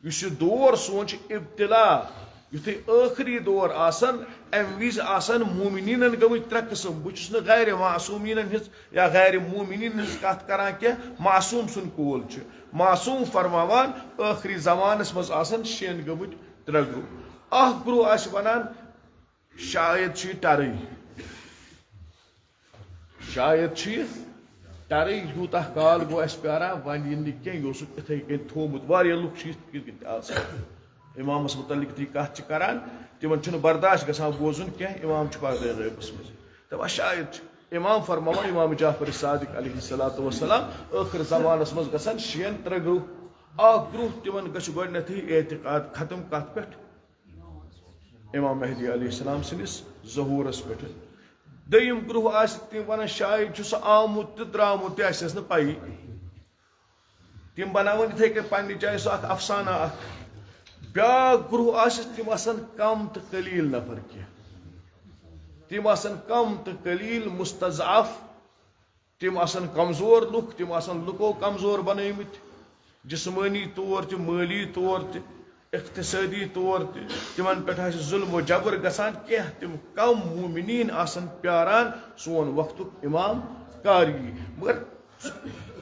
یُس یہِ دور سون چھُ ابتلا، یُتھُے ٲخری دور آسان، امہِ وِزِ آسان مومنیٖنن گٔمٕتۍ ترٛےٚ قٕسم۔ بہٕ چھُس نہٕ غیر معصومیٖنن ہٕنٛز یا غیر مومنیٖنن ہٕنٛز کتھ کران کینٛہہ، معصوم سُنٛد قول چھُ۔ معصوم فرماوان، ٲخری زمانس منٛز آسان شٮ۪ن گٔمٕتۍ ترٛےٚ گروہ۔ اکھ گروہ آسہِ ونان، شاید چھُ یہِ ٹرٕے۔ شاید چھُ یہِ ٹرٕے، یوٗتاہ کال گوٚو اَسہِ پیاران، وۄنۍ یِن نہٕ کینٛہہ، یہِ اوسُکھ یِتھَے کٔنۍ تھوٚومُت۔ واریاہ لُکھ چھِ یِتھ کٔنۍ آسان۔ اِمامَس مُتعلِق یُتھُے کَتھ چھِ کَران، تِمَن چھُنہٕ برداش گژھان بوزُن کینٛہہ، اِمام چھُ پَردَے غٲیبَس منٛز۔ دَپان شاید چھُ۔ اِمام فرماوان، اِمام جعفر صادق علیہ الصلوۃ والسلام، ٲخٕر زمانَس منٛز گژھن شٮ۪ن ترٛےٚ گروہ۔ اَکھ گروہ تِمَن گژھِ گۄڈٕنٮ۪تھٕے اعتقاد ختم کَتھ پٮ۪ٹھ؟ امام مہدی علیہ السلام سٕنٛدِس ظہوٗرس پٮ۪ٹھ۔ دوٚیِم گروہ آسہِ، تِم ونان شاید چھُ سُہ آمُت تہٕ درٛامُت تہِ، اَسہِ ٲس نہٕ پَیی۔ تِم بناوان یِتھَے کٔنۍ پننہِ جایہِ سُہ اکھ افسانہ اکھ۔ بیٛاکھ گروہ آسہِ، تِم آسن کم تہٕ قلیل نفر کینٛہہ۔ تِم آسن کم تہٕ قلیل، مستضعف۔ تِم آسن کمزور لُکھ، تِم آسن لُکو کمزور بنٲومٕتۍ، جسمٲنی طور تہِ، مٲلی طور تہِ، اقتصٲدی طور تہِ۔ تِمن پٮ۪ٹھ آسہِ ظلم و جبر گژھان۔ کینٛہہ تِم کم مومنیٖن آسن پیاران سون وقتُک امام کر یی۔ مگر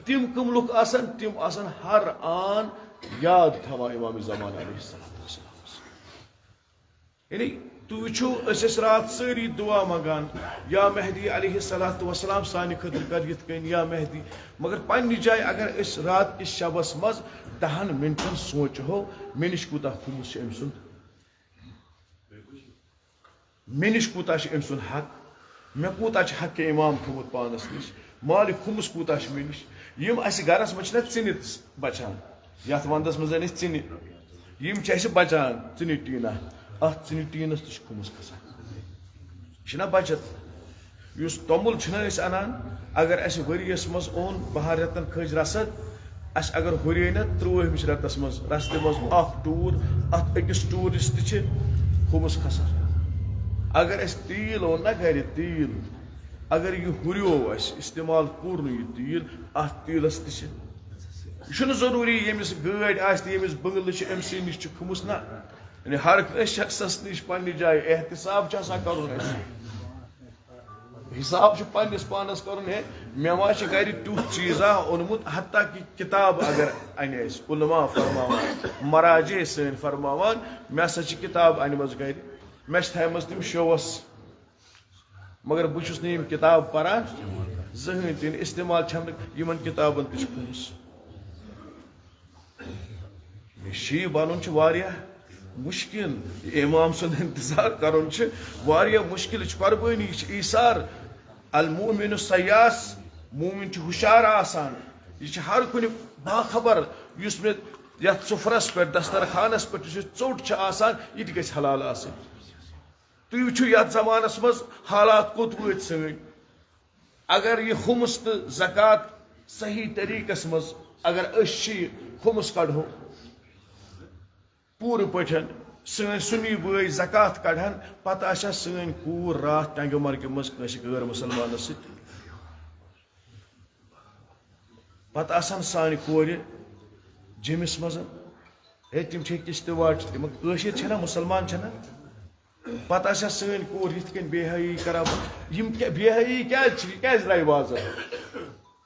تِم کٕم لُکھ آسن؟ تِم آسن ہر آن یاد تھاوان امام زمان علیہ السلام۔ یعنی، تُہۍ وٕچھِو، أسۍ ٲسۍ راتھ سٲری دُعا منٛگان، یا مہدی علیہ الصلوۃ والسلام سانہِ خٲطرٕ کر یِتھ کٔنۍ، یا مہدی۔ مگر پننہِ جایہِ اگر أسۍ رات کِس شبس منٛز دَہن منٹن سونٛچہو، مےٚ نِش کوٗتاہ خُمُس چھُ أمۍ سُنٛد، مےٚ نِش کوٗتاہ چھُ أمۍ سُنٛد حق، مےٚ کوٗتاہ چھُ حق امام تھوٚومُت پانس نِش، مالِ خُمُس کوٗتاہ چھُ مےٚ نِش۔ یِم اَسہِ گرس منٛز چھِنہ ژِنہِ بچان، یتھ ونٛدس منٛز زن أسۍ ژِنہِ، یِم چھِ اَسہِ بچان، ژِنہِ ٹیٖنہ، اتھ ژِنہِ ٹیٖنس تہِ چھُ خُمُس کھسان۔ یہِ چھِنہ بچت؟ یُس توٚمُل چھِنہ أسۍ اَنان، اگر اَسہِ ؤریَس منٛز اوٚن بَہَن رٮ۪تَن کھٔج رَسَد، اَسہِ اگر ہُرے نہ ترٛووُہمِس رٮ۪تَس منٛز رَسدِ منٛز اَکھ ٹوٗر، اَتھ أکِس ٹوٗرِس تہِ چھِ خُمُس کھسان۔ اگر اَسہِ تیٖل اوٚن نہ گَرِ، تیٖل، اگر یہِ ہُریو اَسہِ، استعمال کوٚر نہٕ یہِ تیٖل، اَتھ تیٖلَس تہِ چھِ۔ یہِ چھُنہٕ ضروٗری ییٚمِس گٲڑۍ آسہِ تہٕ ییٚمِس بٔنٛگلہٕ چھِ، أمۍ سٕے نِش چھُ خُمُس، نہ۔ یعنی ہر کٲنٛسہِ شخصَس نِش پنٛنہِ جایہِ احتساب چھُ آسان کَرُن اَسہِ۔ حساب چھُ پننِس پانس کرُن۔ ہے، مےٚ ما چھُ گرِ تیُتھ چیٖزا اوٚنمُت، حتیٰ کہِ کِتاب اگر انہِ اَسہِ، علماء فرماوان، مراجع سٲنۍ فرماوان، مےٚ ہسا چھِ کِتاب انِمٕژ گرِ، مےٚ چھِ تھایمژٕ تِم شوس، مگر بہٕ چھُس نہٕ یِم کِتاب پران زٕہٕنۍ تہِ، استعمال چھَم نہٕ یِمن کِتابن تہِ چھُ کُنُس۔ شیعہ بنُن چھُ واریاہ مشکل۔ امام سُنٛد انتظار کرُن چھُ واریاہ مشکل۔ یہِ چھُ قربٲنی، یہِ چھُ ایثار۔ المؤمن الصیاص، مومن چھُ ہُشار آسان۔ یہِ چھُ ہر کُنہِ باخبر، یُس مےٚ یتھ سفرس پٮ۪ٹھ، دسترخوانس پٮ۪ٹھ یُس یہِ ژوٚٹ چھِ آسان، یہِ تہِ گژھِ حلال آسٕنۍ۔ تُہۍ وٕچھِو یتھ زمانس منٛز حالات کوٚت وٲتۍ سٲنۍ۔ اگر یہِ خُمُس تہٕ زکوٰۃ صحیح طریٖقس منٛز، اگر أسۍ چھِ یہِ خُمُس کڑہو پوٗرٕ پٲٹھۍ، سٲنۍ سُنی بٲے زکوٰۃ کڑہن، پتہٕ آسہِ ہا سٲنۍ کوٗر راتھ ٹنگہِ مرگہِ منٛز کٲنٛسہِ غٲر مُسلمانس سۭتۍ، پتہٕ آسہٕ ہن سانہِ کورِ جیمِس منٛز۔ ہے، تِم چھِ أکِس تہِ واٹہِ، تِم کٲشِر چھِنہ، مُسلمان چھِنہ؟ پتہٕ آسہِ ہا سٲنۍ کوٗر یِتھ کٔنۍ بے حیٲیی کران۔ یِم کیٛاہ بے حیٲیی کیٛازِ چھِ؟ یہِ کیٛازِ درٛاے بازر؟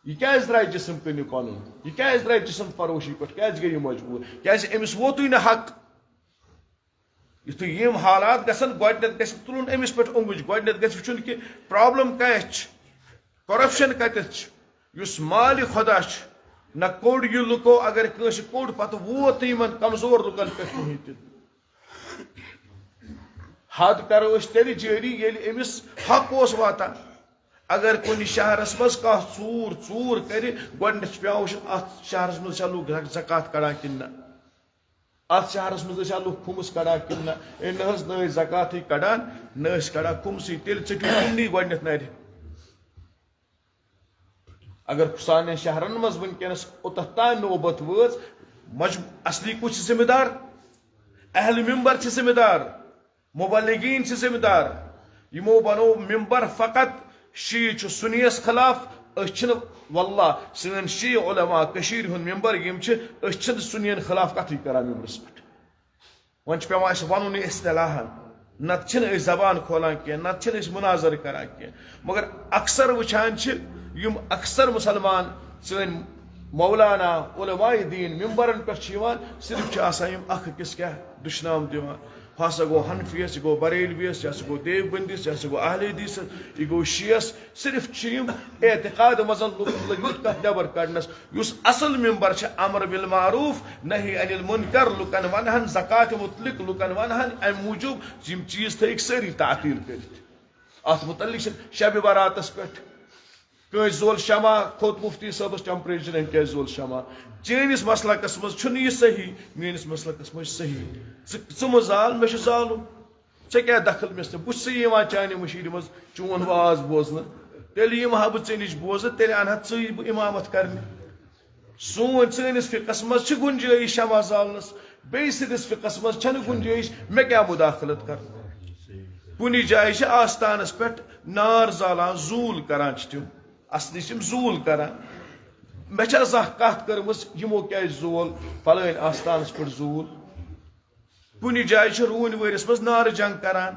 یہِ کیٛازِ درٛاے جسم کٕنہِ پنُن؟ یہِ کیٛازِ درٛاے جسم فروشی پٮ۪ٹھ؟ کیٛازِ گٔے یہِ مجبوٗر؟ کیٛازِ أمِس ووتُے نہٕ حق؟ یُتھُے یِم حالات گژھن، گۄڈٕنٮ۪تھ گژھِ تُلُن أمِس پٮ۪ٹھ اوٚنٛگُج، گۄڈٕنٮ۪تھ گژھِ وٕچھُن کہِ problem کَتہِ چھِ، corruption کَتٮ۪تھ چھِ، یُس مالِ خۄدا چھُ، نہ کوٚڑ یہِ لُکو، اگر کٲنٛسہِ کوٚڑ، پتہٕ ووت نہٕ یِمن کمزور لُکن پٮ۪ٹھ کِہیٖنۍ تہِ۔ حد کرو أسۍ تیٚلہِ جٲری، ییٚلہِ أمِس حق اوس واتان۔ اگر کُنہِ شہرس منٛز کانٛہہ ژوٗر، ژوٗر کرِ، گۄڈٕنٮ۪تھ چھُ پٮ۪وان وٕچھُن، اتھ شہرس منٛز چھا لُکھ زک-، زکوٰۃ کڑان کِنہٕ نہ؟ اتھ شہرس منٛز ٲسیا لُکھ خُمُس کڑان کِنہٕ نہ؟ ہے نہ حظ، نہ ٲسۍ زکوٰتٕے کڑان، نہ ٲسۍ کڑان خُمسٕے، تیٚلہِ ژٔٹِو تِمنٕے گۄڈٕنٮ۪تھ نرِ۔ اگر سانٮ۪ن شہرن منٛز وٕنکیٚنس اوٚتتھ تام نوبت وٲژ، مجب-، اصلی کُس چھِ ذمہٕ دار؟ اہل ممبر چھِ ذمہٕ دار، مبلغین چھِ ذمہٕ دار۔ یِمو بنوو ممبر فقط شیعہ چھُ سُنیَس خلاف۔ أسۍ چھِنہٕ، واللہ، سٲنۍ شیعہ علماء، کٔشیٖرِ ہُنٛد ممبر یِم چھِ، أسۍ چھِنہٕ سُنیَن خلاف کتھٕے کران ممبرس پٮ۪ٹھ۔ وۄنۍ چھُ پٮ۪وان اَسہِ وَنُن یہِ اصطلاحاً، نَتہٕ چھِنہٕ أسۍ زبان کھولان کینٛہہ، نَتہٕ چھِنہٕ أسۍ مُناظرٕ کران کینٛہہ۔ مگر اکثر وٕچھان چھِ یِم اکثر مُسلمان سٲنۍ مولانا، علماء دیٖن ممبرن پٮ۪ٹھ چھِ یِوان، صرف چھِ آسان یِم اکھ أکِس کیٛاہ دُشنام دِوان۔ ہُہ ہسا گوٚو حنفیَس، یہِ گوٚو بریلویَس، یہِ ہسا گوٚو دیوبندِس، یہِ ہسا گوٚو اہل حدیثس، یہِ گوٚو شیعس۔ صرف چھِ یِم اعتقاد منٛز لُکن لٔگمٕتۍ کتھ نٮ۪بر کڑنس۔ یُس اصل ممبر چھِ امر بالمعروف، نہی عن المنکر، لُکن ونہن زکوٰۃ متعلق، لُکن ونہن امہِ موٗجوٗب یِم چیٖز تھٲیِکھ سٲری تعطیل کٔرِتھ۔ اتھ متعلق چھِ شب براتس پٮ۪ٹھ کٲنٛسہِ زول شمع، کھوٚت مفتی صٲبس temperature، أمۍ کیٛازِ زول شمع؟ چٲنِس مسلکس منٛز چھُنہٕ یہِ صحیح، میٲنِس مسلکس منٛز چھُ صحیح۔ ژٕ، ژٕ مہٕ زال، مےٚ چھُ زالُن۔ ژےٚ کیٛاہ دخل مےٚ سۭتۍ؟ بہٕ چھُسے یِوان چانہِ مٔشیٖرِ منٛز چون واز بوزنہٕ۔ تیٚلہِ یِمہٕ ہا بہٕ ژےٚ نِش بوزنہٕ، تیٚلہِ اَنہٕ ہا ژٕے بہٕ اِمامت کرنہِ۔ سون، سٲنِس فقہس منٛز چھِ گُنجٲیِش شمع زالنس، بیٚیہِ سٕنٛدِس فقہس منٛز چھَنہٕ گُنجٲیِش۔ مےٚ کیٛاہ مداخلت کرٕ؟ کُنہِ جایہِ چھِ آستانس پٮ۪ٹھ نار زالان، زوٗل کران چھِ تِم، اصلی چھِ تِم زوٗل کران۔ مےٚ چھا زانٛہہ کتھ کٔرمٕژ، یِمو کیٛازِ زول فلٲنۍ آستانس پٮ۪ٹھ زوٗل؟ کُنہِ جایہِ چھِ روٗنۍ وٲرِس منٛز نارٕ جنگ کران۔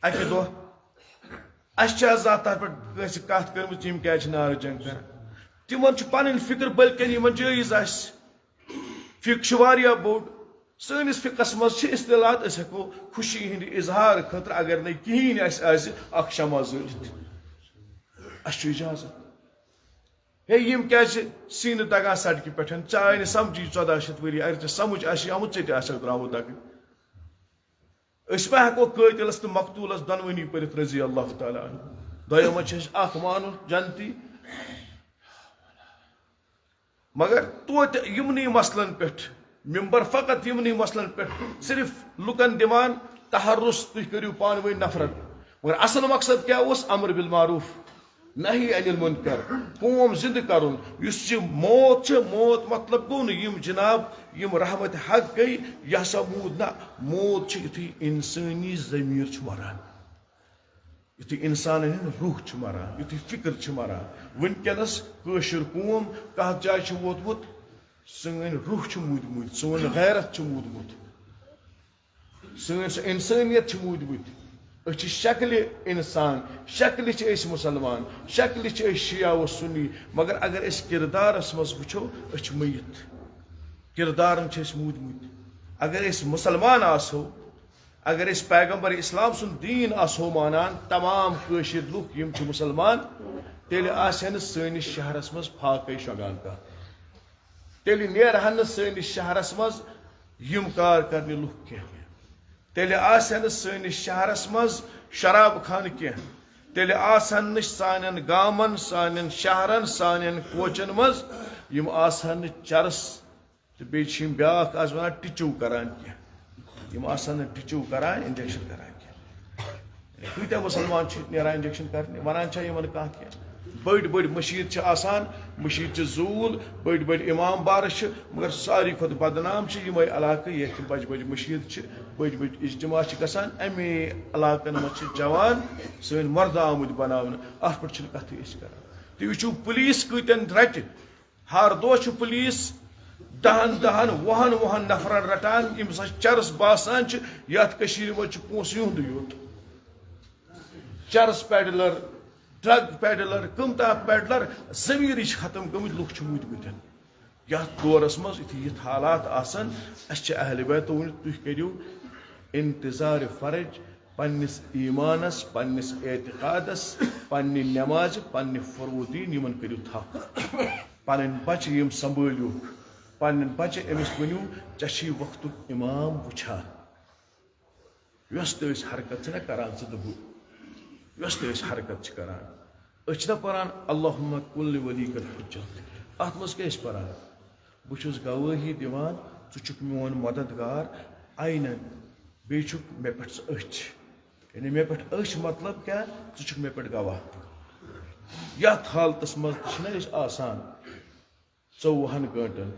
اَکہِ دۄہ اَسہِ چھِ آز زانٛہہ تَتھ پٮ۪ٹھ کٲنٛسہِ کَتھ کٔرمٕژ، یِم کیٛازِ چھِ نارٕ جنگ کران؟ تِمن چھُ پَنٕنۍ فِکر، بٔلکہِ یِمن جٲیِز آسہِ۔ فِقہٕ چھُ واریاہ بوٚڑ۔ سٲنِس فِقہَس منٛز چھِ اصطلاحات، أسۍ ہٮ۪کو خوشی ہِنٛدِ اظہار خٲطرٕ، اگر نَے کِہیٖنۍ اَسہِ آسہِ، اکھ شمع زٲلِتھ۔ اَسہِ چھُ اجازت۔ ہے، یِم کیٛازِ چھِ سیٖنہٕ دَگان سڑکہِ پٮ۪ٹھ؟ ژےٚ آے نہٕ سمجھی ژۄداہ شیٚتھ ؤری، اگر ژےٚ سمجھ آسی آمُت، ژےٚ تہِ آسٮ۪کھ درٛامُت دَگٕنۍ۔ أسۍ ما ہٮ۪کو قٲتلس تہٕ مقتولس دۄنوٕنی پٔرِتھ رضی اللہ تعالیٰ عنہ؟ دۄیو منٛز چھِ أسۍ اکھ مانُن جنتی۔ مگر توتہِ یِمنٕے مسلن پٮ۪ٹھ، ممبر فقط یِمنٕے مسلن پٮ۪ٹھ صرف لُکن دِوان تحرُس، تُہۍ کٔرِو پانہٕ ؤنۍ نفرت۔ مگر اصل مقصد کیٛاہ اوس؟ امر بالمعروف، نہی عن المنکر، قوم زندٕ کرُن۔ یُس یہِ موت چھِ، موت مطلب گوٚو نہٕ یِم جناب، یِم رحمت حق گٔے، یہِ ہسا موٗد نہ۔ موت چھِ یُتھُے انسٲنی ضمیٖر چھُ مران، یُتھُے انسانن ہُنٛد روح چھُ مران، یُتھُے فکر چھُ مران۔ وٕنکیٚنس کٲشُر قوم کتھ جایہِ چھُ ووتمُت؟ سٲنۍ روح چھِ موٗدمٕتۍ، سون غیرت چھُ موٗدمُت، سٲنۍ سۄ انسٲنیت چھِ موٗدمٕتۍ۔ أسۍ چھِ شکلہِ انسان، شکلہِ چھِ أسۍ مسلمان، شکلہِ چھِ أسۍ شیعہ و سنی، مگر اگر أسۍ کردارس منٛز وٕچھو، أسۍ چھِ میت۔ کردارن چھِ أسۍ موٗدمٕتۍ۔ اگر أسۍ مسلمان آسو، اگر أسۍ پیغمبر اسلام سُنٛد دیٖن آسو مانان، تمام کٲشِر لُکھ یِم چھِ مسلمان، تیٚلہِ آسہِ ہا نہٕ سٲنِس شہرس منٛز فاقے شۄنٛگان کانٛہہ۔ تیٚلہِ نیرہن نہٕ سٲنِس شہرس منٛز یِم کار کرنہِ لُکھ کینٛہہ۔ تیٚلہِ آسہِ ہا نہٕ سٲنِس شہرس منٛز شراب خانہٕ کینٛہہ۔ تیٚلہِ آسہٕ ہن نہٕ سانٮ۪ن گامن، سانٮ۪ن شہرن، سانٮ۪ن کوچن منٛز، یِم آسہٕ ہن نہٕ چرس تہٕ بیٚیہِ چھِ یِم بیٛاکھ آز وَنان ٹِچو کَران کینٛہہ۔ یِم آسَن نہٕ ٹِچو کَران، انجیکشن کَران کینٛہہ۔ یعنی کۭتیٛاہ مُسلمان چھِ نیران انجیکشن کَرنہِ، وَنان چھا یِمَن کانٛہہ کینٛہہ؟ بٔڑۍ بٔڑۍ مٔشیٖد چھِ آسان، مٔشیٖد چھِ زوٗل، بٔڑۍ بٔڑۍ اِمام بارٕ چھِ، مگر ساروی کھۄتہٕ بدنام چھِ یِمَے علاقہٕ، ییٚتہِ بَجہِ بَجہِ مٔشیٖد چھِ، بٔڑۍ بٔڑۍ اجتماع چھِ گژھان۔ اَمے علاقَن منٛز چھِ جوان سٲنۍ مردٕ آمٕتۍ بَناونہٕ، اَتھ پٮ۪ٹھ چھِنہٕ کَتھٕے أسۍ کَران۔ تُہۍ وٕچھِو پُلیٖس کۭتٮ۪ن رَٹہِ، ہر دۄہ چھُ پُلیٖس دَہَن، دَہَن، وُہَن، وُہَن نفرَن رَٹان، یِم زَن چرس باسان چھِ۔ یَتھ کٔشیٖرِ منٛز چھُ پونٛسہٕ یِہُنٛدُے یوت۔ چرس پیڈلر، ڈرگ پیڈلر، کٕم تام پیڈلر، ضمیٖرٕے چھِ ختم گٔمٕتۍ، لُکھ چھِ موٗدمٕتۍ۔ یَتھ دورَس منٛز یُتھُے یِتھ حالات آسَن، اَسہِ چھِ اہلِ بیتو ؤنِتھ، تُہۍ کٔرِو انتظار فرج پننِس ایٖمانَس، پننِس اعتقادَس، پننہِ نٮ۪مازِ، پننہِ فروٗض دیٖن، یِمَن کٔرِو تھپھ۔ پنٕنۍ بچہِ یِم سنبھٲلِو، پنٕنۍ بچہِ أمِس ؤنِو، ژےٚ چھی وقتُک امام وٕچھان۔ یۄس تہِ أسۍ حرکت چھِنہ کران، ژٕ تہٕ بہٕ، یۄس تہِ أسۍ حرکت چھِ کران، أسۍ چھِنہ پران، اللہم کن لولیک الحجت۔ اتھ منٛز کیٛاہ ٲسۍ پران؟ بہٕ چھُس گوٲہی دِوان، ژٕ چھُکھ میون مددگار عینن، بیٚیہِ چھُکھ مےٚ پٮ۪ٹھ ژٕ أچھ۔ یعنی مےٚ پٮ۪ٹھ أچھ مطلب کیٛاہ؟ ژٕ چھُکھ مےٚ پٮ۪ٹھ گواہ۔ یتھ حالتس منٛز تہِ چھِنہ أسۍ آسان۔ ژوٚوُہن گٲنٛٹن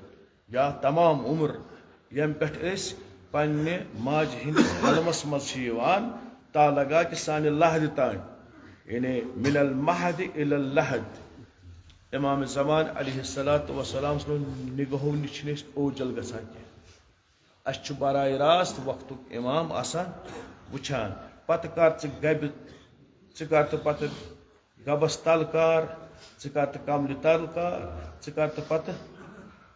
یا تمام عمر، ییٚمہِ پٮ۪ٹھ أسۍ پننہِ ماجہِ ہٕنٛدِس علمس منٛز چھِ یِوان، تا لگا کہِ سانہِ لحدِ تام، یعنی من المہد الی اللحد۔ امام زمان علیہ الصلوۃ والسلام سٕنٛدیو نگاہو نِش چھِنہٕ أسۍ اوجل گژھان کینٛہہ۔ اَسہِ چھُ براہ راست وقتُک امام آسان وٕچھان۔ پتہٕ کر ژٕ گبہِ، ژٕ کر تہٕ پتہٕ گبس تل کار، ژٕ کر تہٕ کملہِ تل کار، ژٕ کر تہٕ پتہٕ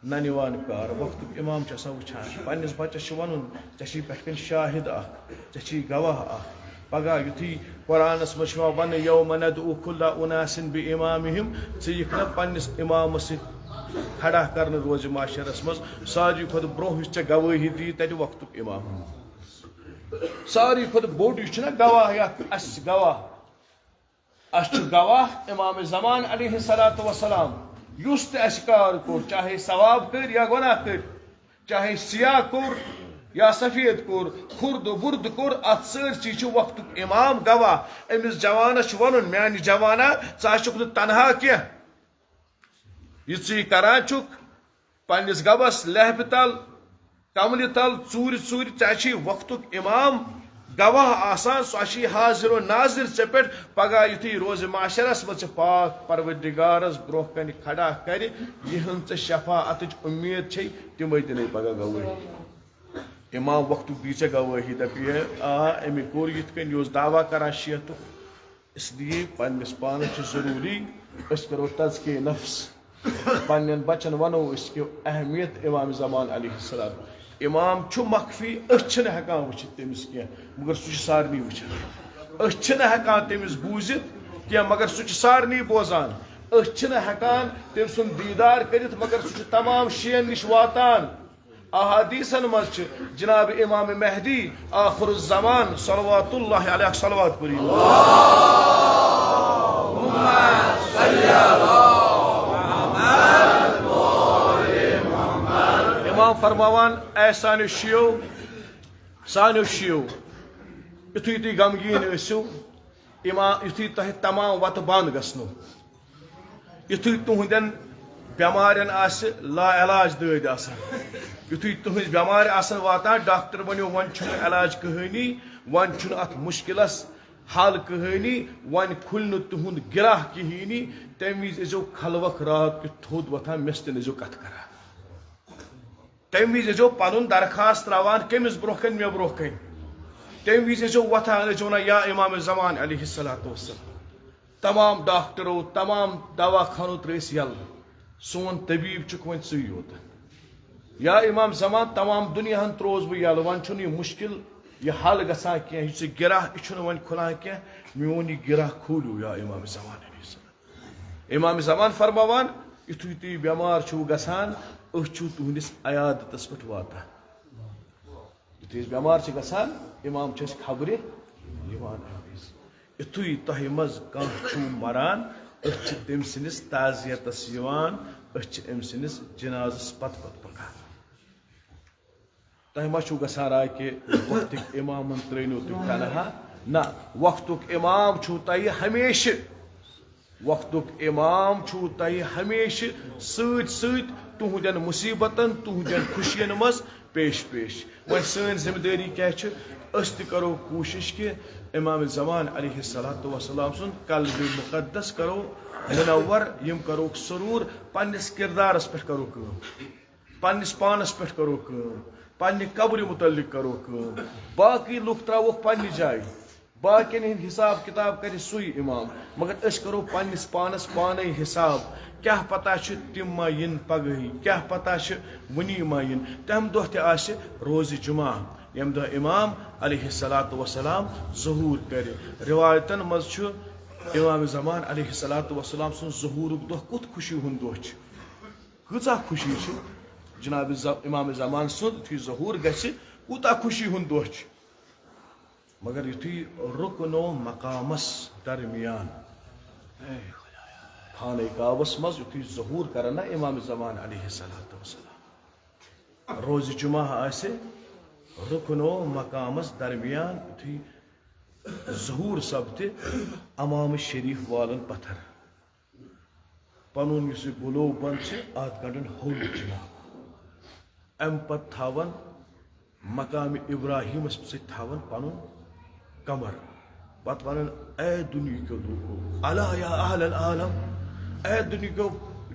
ننہِ وان کار۔ وقتُک امام چھُ آسان وٕچھان۔ پننِس بچس چھُ ونُن، ژےٚ چھُے پٮ۪ٹھ کنہِ شاہد اکھ، ژےٚ چھُے گواہ اکھ۔ پگاہ یُتھُے قرآنس منٛز چھُ یِوان وننہٕ، یوم ندعو کل اناس بامامہم، ژٕ یِکھ نہ پننِس امامس سۭتۍ کھڑا کرنہٕ روزِ محشرس منٛز، ساروی کھۄتہٕ برونٛہہ یُس ژےٚ گوٲہی دِیہِ تتہِ وقتُک امام۔ ساروی کھۄتہٕ بوٚڑ یُس چھُنہ گواہ، یتھ اَسہِ گواہ، اَسہِ چھُ گواہ امام زمان علیہ الصلوۃ والسلام، یُس تہِ اَسہِ کار کوٚر، چاہے ثواب کٔرۍ یا گۄناہ کٔرۍ، چاہے سیاہ کوٚر یا سفید کوٚر، کھُرد و بُرد کوٚر، اتھ سٲرسٕے چھُ وقتُک امام گواہ۔ أمِس جوانس چھُ ونُن، میانہِ جوانا، ژٕ ہا چھُکھ نہٕ تنہا کینٛہہ۔ یہِ ژٕ یہِ کران چھُکھ پننِس گبس لہبہِ تل، کملہِ تل، ژوٗرِ ژوٗرِ، ژےٚ چھُے وقتُک امام گواہ آسان، سُہ چھُے حاضر و ناظر ژےٚ پٮ۪ٹھ۔ پگاہ یُتھُے روزِ محشرس منٛز ژےٚ پاک پروردگارس برونٛہہ کنہِ کھڑا کرِ، یِہٕنٛز ژےٚ شفاعتٕچ اُمید چھے، تِمے دِنے پگاہ گوٲہی۔ امام وقتُک دی ژےٚ گوٲہی، دپہِ ہے، آ، أمۍ کوٚر یِتھ کٔنۍ، یہِ اوس دعویٰ کران شیعتُک۔ اس لیے پننِس پانس چھُ ضروٗری أسۍ کرو تزکیہ نفس، پننٮ۪ن بچن ونو أسۍ کہِ اہمیت امام زمان علیہ السلام۔ امام چھُ مخفی، أسۍ چھِنہٕ ہٮ۪کان وٕچھِتھ تٔمِس کینٛہہ، مگر سُہ چھُ سارنٕے وٕچھان۔ أسۍ چھِنہٕ ہٮ۪کان تٔمِس بوٗزِتھ کینٛہہ، مگر سُہ چھُ سارنٕے بوزان۔ أسۍ چھِنہٕ ہٮ۪کان تٔمۍ سُنٛد دیٖدار کٔرِتھ، مگر سُہ چھُ تمام شِیَن نِش واتان۔ احادیثن منٛز چھِ جناب امام مہدی آخر الزمان صلوات اللہ علیہ صلوات پوری۔ امام فرماوان، اے سانیو شیو، سانیو شیو، یُتھُے تُہۍ غمگیٖن ٲسِو، اِما یُتھُے تۄہہِ تمام وَتہٕ بنٛد گژھنو، یُتھُے تُہنٛدٮ۪ن بٮ۪مارٮ۪ن آسہِ لا علاج دٲدۍ آسان، یُتھُے تُہنٛز بٮ۪مارِ آسن واتان، ڈاکٹر ؤنِو وۄنۍ چھُنہٕ علاج کٕہٕنی، وۄنۍ چھُنہٕ اَتھ مُشکِلَس حل کٕہٕنی، وۄنۍ کھُلہِ نہٕ تُہُنٛد گِراہ کِہیٖنی، تَمہِ وِزِ ٲسۍزیو خلوق راتھ کیُتھ تھوٚد وۄتھان، مےٚ سۭتۍ ٲسۍزیو کَتھٕ کران۔ تَمہِ وِزِ ٲسۍزیو پَنُن درخواست ترٛاوان کٔمِس برونٛہہ کَنہِ؟ مےٚ برونٛہہ کَنہِ۔ تَمہِ وِزِ ٲسۍزیو وۄتھان، ٲسۍزیو وَنان، یا امام زمان علیہ الصلوۃ والسلام، تمام ڈاکٹرو، تمام دوا خانو ترٛٲے أسۍ یَلہٕ، سون طبیب چھُکھ وۄنۍ ژٕے یوت۔ یا امام زمان، تمام دُنیاہن ترٛووُس بہٕ یَلہٕ، وۄنۍ چھُنہٕ یہِ مُشکِل، یہِ حل گژھان کینٛہہ، یہِ ژٕ گِراہ، یہِ چھُنہٕ وۄنۍ کھُلان کینٛہہ، میون یہِ گِراہ کھوٗلِو یا امام زمان علیہ السلام۔ امام زمان فرماوان، یُتھُے تُہۍ بٮ۪مار چھِو گژھان، أسۍ چھِو تُہنٛدِس عیادتس پٮ۪ٹھ واتان۔ یُتھُے أسۍ بٮ۪مار چھِ گژھان، امام چھِ اَسہِ خبرِ یِوان اَمہِ وِزِ۔ یُتھُے تۄہہِ منٛز کانٛہہ چھُو مران، أسۍ چھِ تٔمۍ سٕنٛدِس تعزیتس یِوان، أسۍ چھِ أمۍ سٕنٛدِس جنازس پتہٕ پتہٕ پکان۔ تۄہہِ ما چھُو گژھان راے کہِ وقتٕکۍ امامن ترٲونو تُہۍ تنہا؟ نہ، وقتُک امام چھُو تۄہہِ ہمیشہِ، وقتُک امام چھُو تۄہہِ ہمیشہِ سۭتۍ سۭتۍ تُہنٛدٮ۪ن مُصیبتن، تُہنٛدٮ۪ن خوشین منٛز پیش پیش۔ وۄنۍ سٲنۍ ذمہٕ دٲری کیٛاہ چھِ؟ أسۍ تہِ کرو کوٗشش کہِ امام زمان علیہ الصلوۃ والسلام سُنٛد قلبِ مقدس کرو منور، یِم کروکھ سرور، پننِس کردارس پٮ۪ٹھ کرو کٲم۔ پننِس پانس پٮ۪ٹھ کرو کٲم، پننہِ قبرِ متعلق کرو کٲم۔ باقٕے لُکھ ترٛاووکھ پننہِ جایہِ، باقین ہُنٛد حساب کتاب کرِ سُے امام، مگر أسۍ کرو پننِس پانس پانے حساب۔ کیٛاہ پتہ چھِ تِم ما یِن پگہٕے، کیٛاہ پتہ چھِ وُنی ما یِن۔ تمہِ دۄہ تہِ آسہِ روزِ جمعہ، ییٚمہِ دۄہ امام علیہ الصلوۃ والسلام ظہور کرِ۔ روایتن منٛز چھُ امام زمان علیہ الصلوۃ والسلام سُنٛد ظہورُک دۄہ کُتھ خوشی ہُنٛد دۄہ چھُ۔ کۭژاہ خوشی چھِ جناب ز-، امام زمان سُنٛد یُتھُے ظہور گژھِ، کوٗتاہ خوشی ہُنٛد دۄہ چھُ۔ مگر یُتھُے رُکنو مقامس درمیان، خانہ کعبس منٛز یُتھُے ظہور کرن نا امام زمان علیہ الصلوۃ والسلام، روزِ جمعہ آسہِ، رُکنو مقامس درمیان یُتھُے ظہور سپدِ، امام شریف والن پتھر۔ پنُن یُس یہِ گلوبند چھِ، اتھ گنڈن ہوٚل جناب۔ امہِ پتہٕ تھاون مقام ابراہیمس سۭتۍ تھاون پنُن کمر۔ پتہٕ ونن، اے دُنیہکیو لوٗکو، الا یا اہل العالم، اے دُنیہکیو،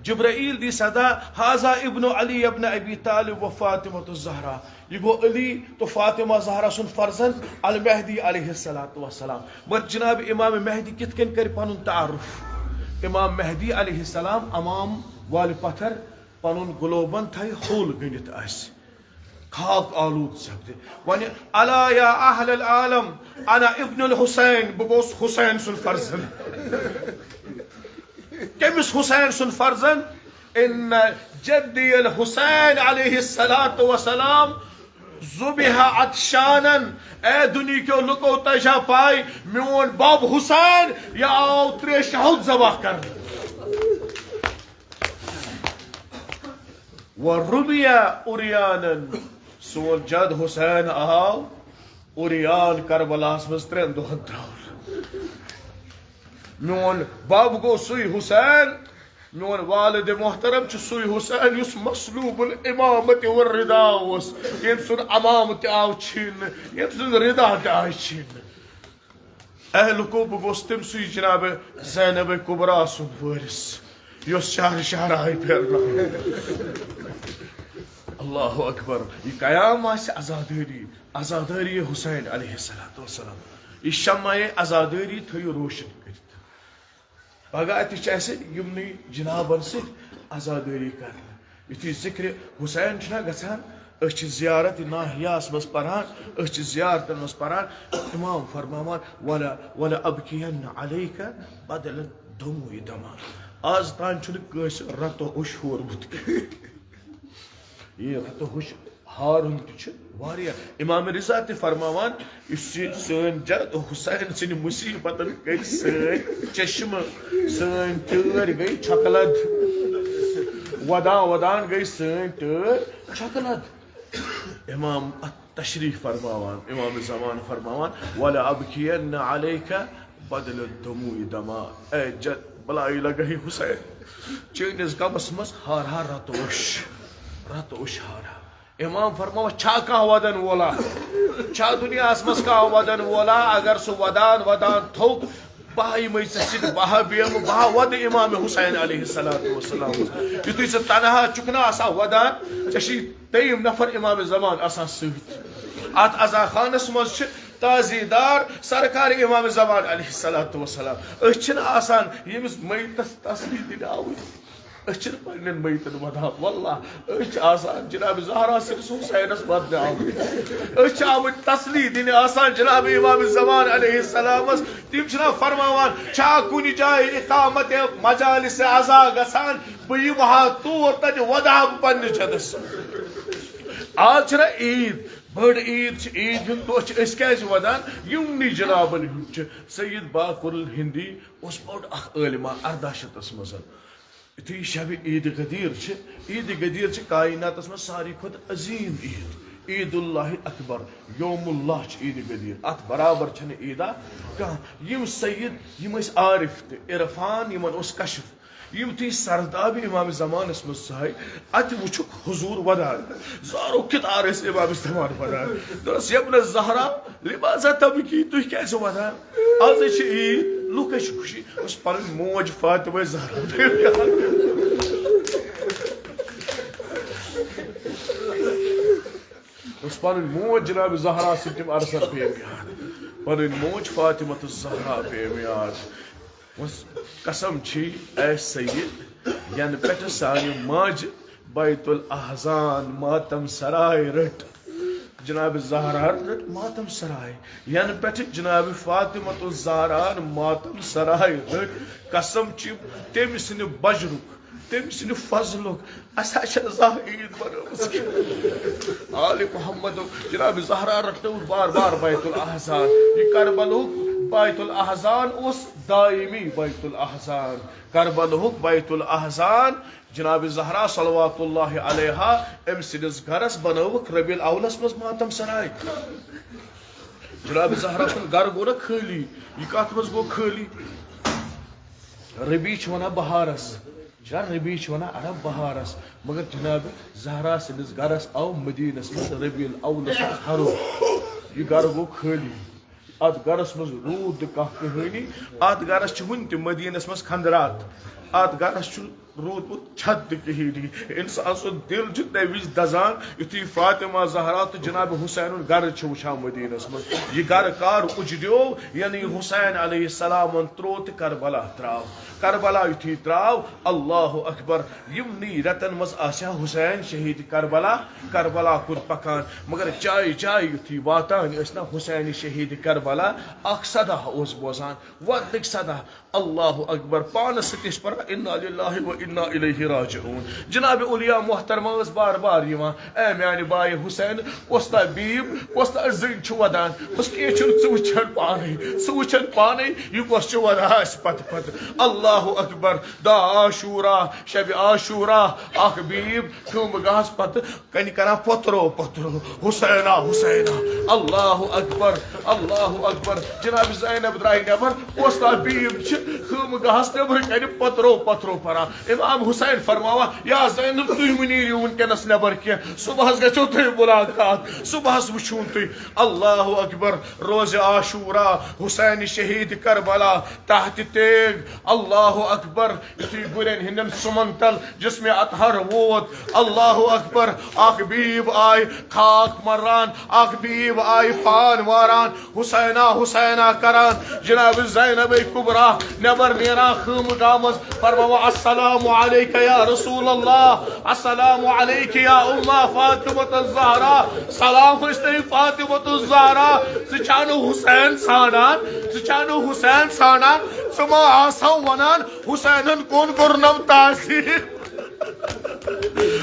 جبرائیل دی صدا، ھذا ابن علی ابن ابی طالب و فاطمۃ الزہرا۔ یہِ گوٚو علی تہٕ فاطمہ زہرا سُنٛد فرزند المہدی علیہ الصلوۃ والسلام۔ مگر جناب امام مہدی کِتھ کٔنۍ کرِ پنُن تعارف؟ امام مہدی علیہ السلام امام والہِ پتھر پنُن گلوبند تھایہِ ہوٚل گٔنڈِتھ آسہِ، خاک آلود سپدِ۔ وَنہِ، الا یا اہل العالم، انا ابن الحسین، بہٕ گوٚوس حسین سُنٛد فرزند۔ کٔمِس حسین سُنٛد فرزند؟ ان جدی الحسین علیہ الصلوۃ والسلام ذبح عطشانن۔ اے دُنیہکیو لُکو، تۄہہِ چھا پاے، میون بب حسین، یہِ آو تریشہِ ہوٚت ذبح کرنہٕ۔ ورمی عریانن، سون جد حسین آو عریان کربلاہس منٛز ترٛٮ۪ن دۄہن ترٛاونہٕ۔ میون بب گوٚو سُے حسین، میون والد محترم چھُ سُے حسین یُس مصلوب الامامت والرضا اوس، ییٚمۍ سُنٛد امامہٕ تہِ آو چھینہٕ، ییٚمۍ سُنٛد رضا تہِ آو چھینہٕ۔ اے لُکو، بہٕ گوٚوس تٔمۍ سُے جناب زینب کبریٰ سُنٛد وٲرِث، یۄس شہر شہر آیہِ پھیرناونہٕ۔ اللہ اکبر۔ یہِ قیام آسہِ عزادٲری، عزادٲری حسین علیہ الصلوۃ والسلام۔ یہِ شمع عزادٲری تھٲیِو روشن کٔرِتھ۔ پگاہ تہِ چھِ اَسہِ یِمنٕے جنابن سۭتۍ عزادٲری کرنہٕ۔ یُتھُے ذکرِ حسین چھُنہ گژھان، أسۍ چھِ زیارت ناحیہس منٛز پران، أسۍ چھِ زیارتن منٛز پران، امام فرماوان، ولا، ولا ابکین علیک بدل دموع دما۔ آز تام چھُنہٕ کٲنٛسہِ رتو اوٚش ہورمُت۔ یہِ رتو ہوٚش ہارُن تہِ چھُ واریاہ۔ امام رضا تہِ فرماوان، یُس یہِ سٲنۍ جد حسین سٕنٛدِ مُصیبتن کٔرۍ سٲنۍ چشمہٕ، سٲنۍ ٹٲرۍ گٔے چھۄکہٕ لد، ودان ودان گٔے سٲنۍ ٹٲرۍ چھۄکہٕ لد۔ امام اتھ تشریح فرماوان، امام زمان فرماوان، ولا ابکین علیک بدل دموع دما، اے جد بلائی لگہی حسین، چٲنِس غمس منٛز ہارہا رتوش، رتوش ہارہا۔ امام فرماوان، چھا کانٛہہ ودن وولا؟ چھا دُنیاہس منٛز کانٛہہ ودن وولا؟ اگر سُہ ودان ودان تھوٚک، بہٕ ہا یِمے ژےٚ سۭتۍ، بہٕ ہا بیٚہمہٕ، بہٕ ہا ودٕ امام حسین علیہ الصلوۃ والسلام۔ یُتھُے ژٕ تنہا چھُکھ نا آسان ودان، ژےٚ چھُے دوٚیِم نفر امام زمان آسان سۭتۍ۔ اتھ عزا خانس منٛز چھِ تعزیدار سرکار امام زمان علیہ الصلوۃ والسلام۔ أسۍ چھِنہٕ آسان ییٚمِس میتس تسلی دِنہِ آوٕرۍ۔ أسۍ چھِنہٕ پننٮ۪ن میتن ودان، واللہ۔ أسۍ چھِ آسان جناب زہرا سٕنٛدِس حسینس ودنہِ آوٕرۍ۔ أسۍ چھِ آمٕتۍ تسلی دِنہِ آسان جناب امام زمان علیہ السلامس۔ تِم چھِنہ فرماوان، چھا کُنہِ جایہِ اقامت مجالس عزا گژھان؟ بہٕ یِمہٕ ہا تور، تتہِ ودٕ ہا بہٕ پننِس جدس۔ آز چھنہ عید، بٔڑ عید چھِ، عید ہُنٛد دۄہ چھِ، أسۍ کیازِ ودان؟ یِمنٕے جنابن ہُنٛد چھُ۔ سید باقر الہندی اوس بوٚڑ اکھ عٲلمہ ارداہ شتس منٛز۔ یُتھُے شبِ عید غدیر چھِ، عید غدیر چھِ کائناتس منٛز ساروی کھۄتہٕ عظیٖم عید، عید اللہ اکبر، یوم اللہ چھِ عید غدیر۔ اتھ برابر چھنہٕ عیدا کانٛہہ۔ یِم سید، یِم ٲسۍ عارف تہٕ عرفان، یِمن اوس کشف۔ یُتھُے سرداب امام زمانس منٛز ژاے، اتہِ وُچھُکھ حضور ودان۔ زارو قطار ٲسۍ امام زمان ودان۔ دوٚپنس، "یبن زہرا، لماذا تبکی؟ تُہۍ کیازِ ودان؟ آزے چھِ عید، لُکھ ہے چھِ خوشی۔" اوس پنٕنۍ موج فاطمہ زہرا۔ اوس پنٕنۍ موج جناب زہرا سۭتۍ تِم عرصن پیٚیِم یاد۔ پنٕنۍ موج فاطمہ تہٕ زہرا پیٚیِم یاد۔ وس-، قسم چھی اے سید، ینہٕ پٮ۪ٹھٕ سانہِ ماجہِ بیت الاحزان ماتم سرائے رٔٹ، جناب زہرا رٔٹ ماتم سرائے، ینہٕ پٮ۪ٹھٕ جناب فاطمہ الزہرا ماتم سرائے رٔٹ، قسم چھی تٔمۍ سٕنٛدِ بجرُک، تٔمۍ سٕنٛدِ فضلُک، اسہِ حظ چھنہٕ زانٛہہ عید بنٲومٕژ کینٛہہ۔ آل محمدُک جناب زہرا رٹنووُکھ بار بار بیت الاحزان۔ یہِ کربلہُک بیت الاحزان اوس دائمی بیت الاحزان۔ کربلہُک بیت الاحزان، جناب زہرا صلوات اللہ علیہا، أمۍ سٕنٛدِس گرس بنٲوٕکھ ربیع الاولس منٛز ماتم سرائے۔ جناب زہرا سُنٛد گرٕ گوٚو نہ خٲلی، یہِ کتھ منٛز گوٚو خٲلی؟ ربیع چھِ ونان بہارس، چھا ربیع چھِ ونان عرب بہارس، مگر جناب زہرا سٕنٛدِس گرس آو مدینس منٛز ربیع الاولس منٛز ہرُد۔ یہِ گرٕ گوٚو خٲلی۔ اتھ گرس منٛز روٗد نہٕ کانٛہہ کہانی۔ اتھ گرس چھِ وُنہِ تہِ مدینس منٛز کھنٛدرات۔ اتھ گرس چھُ روٗدمُت چھت تہِ کہیٖنی۔ انسان سُنٛد دل چھُ تمہِ وِزِ دزان، یُتھُے فاطمہ زہرا تہٕ جناب حسینُن گرٕ چھِ وٕچھان مدینس منٛز۔ یہِ گرٕ کر اُجڑیو؟ یعنی حسین علیہ السلامن تروو تہٕ کربلا تراو۔ کربلا یُتھُے تراو، اللہ اکبر، یِمنٕے رٮ۪تن منٛز آسہِ ہا حسین شہید کربلا، کربلا کُن پکان۔ مگر جایہِ جایہِ یُتھُے واتان ٲسۍ نہ حسین شہید کربلا، اکھ صدا اوس بوزان، ودنٕکۍ صدا۔ اللہ اکبر، پانس سۭتۍ ٲسۍ پران، "انا للہ و انا الیہ راجعون۔" جناب اولیاء محترمہ ٲس بار بار یِوان، "اے میانہِ بایہِ حسین، کۄس تام بیٖب، کۄس تام زٔنۍ چھِ ودان، بس کینٛہہ چھُنہٕ، ژٕ وٕچھن پانے، ژٕ وٕچھن پانے، یہِ کۄس چھِ ودان اَسہِ پتہٕ پتہٕ۔" اللہ اکبر، دۄہ عاشورہ، شبِ عاشورہ، اکھ بیٖب خیمہٕ گاہس پتہٕ کنہِ کران پترو پترو، "حسینا، حسینا۔" اللہ اکبر، اللہ اکبر۔ جناب زینب درٛاے نٮ۪بر، اوس تام بیٖب چھِ خیمہٕ گاہس نٮ۪برٕ کنہِ پترو پترو پران۔ امام حسین فرماوان، "یا زینب، تُہۍ مہٕ نیٖرِو وٕنکیٚنس نٮ۪بر کینٛہہ، صبحس گژھیو تۄہہِ ملاقات، صبحس وٕچھُن تُہۍ۔" اللہ اکبر۔ روزِ عاشورہ، حسین شہید کربلا، تحت تیگ، اللہ اکبر۔ یُتھُے گُرٮ۪ن ہٕنٛدٮ۪ن سُمن تل جسمِ اطہر ووت، اللہ اکبر، اکھ بیٖب آیہِ خاک مران، اکھ بیٖب آیہِ پان واران، "حسینا، حسینا" کران۔ جناب زینب کبریٰ نٮ۪بر نیران خیمہٕ گاہ منٛز، فرماوان، "السلام علیک یا رسول اللہ، السلام علیک یا امہ فاطمۃ الزہرا، سلام ٲسۍ تۄہہِ فاطمۃ الزہرا، ژٕ چھا نہٕ حسین ژھانڈان، ژٕ چھا نہٕ حسین ژھانڈان، ژٕ ما آسہو ونان حسینن کون کوٚرنم تعظیم؟"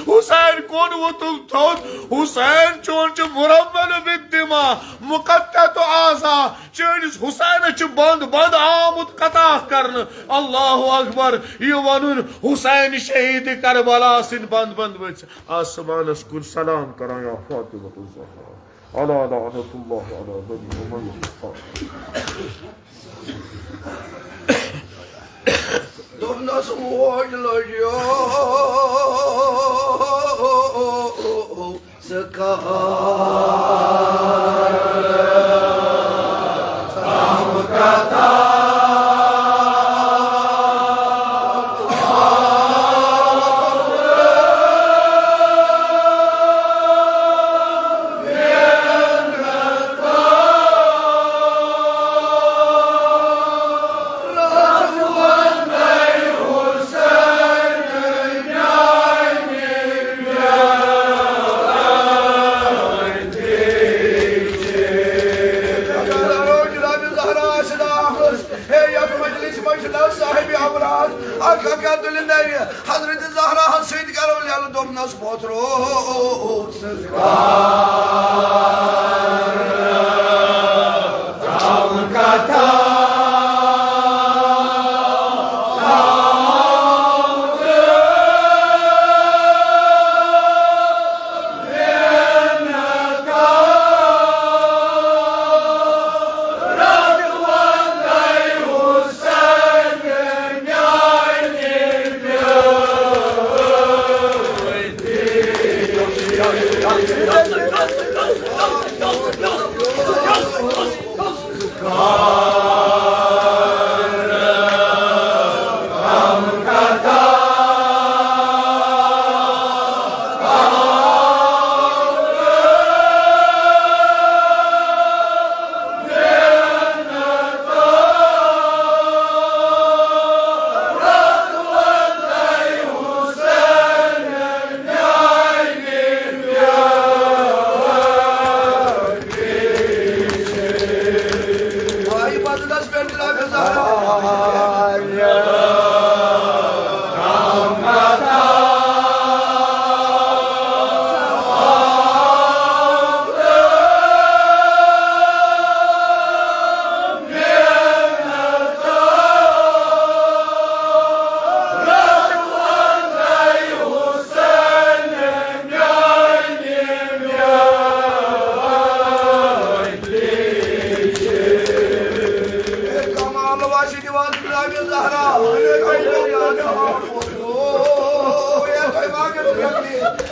حسین کون ووتُم تھوٚد، حسین چون چھُ مرمل بالدماء، مقطع اعضاء، چٲنِس حسینس چھُ بند بند آمُت قطع کرنہٕ۔ اللہ اکبر، یہِ ونُن حسین شہید کربلا سٕنٛدۍ بند بند ؤژھۍ آسمانس کُن سلام کران، یا فاطمۃ الزہرا۔ ألا لعنة الله على من ومن يفعل. دوٚپنَس، موج لٔجِو ژٕ کر تام کتھا۔ ہے، یتھ مجلس منٛز چھُ نہ صاحب امراض، اکھ اکھ دِلہِ نرِ، حضرت زہرا ہس سۭتۍ کرو لیلہٕ، دوٚپنس، پوترو۔ کمال واسہِ دِوان جناب زہرا۔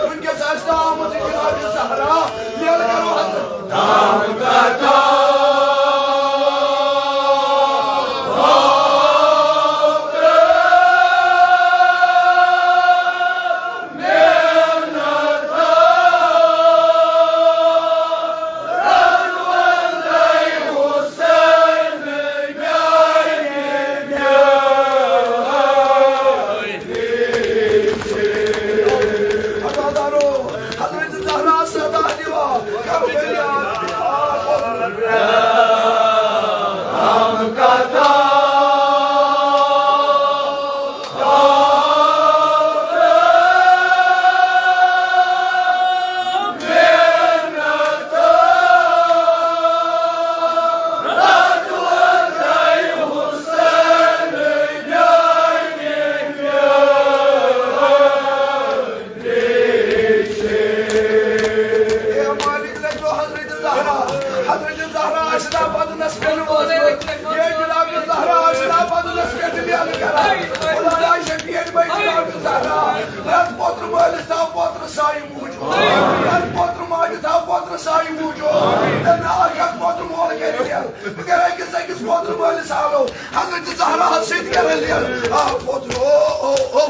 وٕنکیٚس آسہِ نہٕ آمُت یہِ جناب زہرا۔ ییٚلہِ کرو حضرت حضرت زہرا صدا دِوان۔ اے مالک، لٔگِو حضرت زہرا، حضرت زہرا آسہِ نا بدنس پٮ۪ٹھ وٲژمٕژ۔ اے جناب زہرا آسہِ نا بدنس پٮ۪ٹھ لیلہٕ کران۔ خدایا شفیع بھائی جناب زہرا، پرٛٮ۪تھ پوترٕ مٲلِس تھاو پوترٕ سایہِ موٗجوٗب۔ پرٛٮ۪تھ پوترٕ ماجہِ تھاو پوترٕ سایہِ موٗجوٗب۔ تہٕ نہ اکھ اکھ پوترٕ مول کرِ لیلہٕ۔ بہٕ کرٕ أکِس أکِس پوترٕ مٲلِس حالو۔ حضرت زہرا ہس سۭتۍ کرٕ لیلہٕ۔ آ پوترٕ، او، او، او۔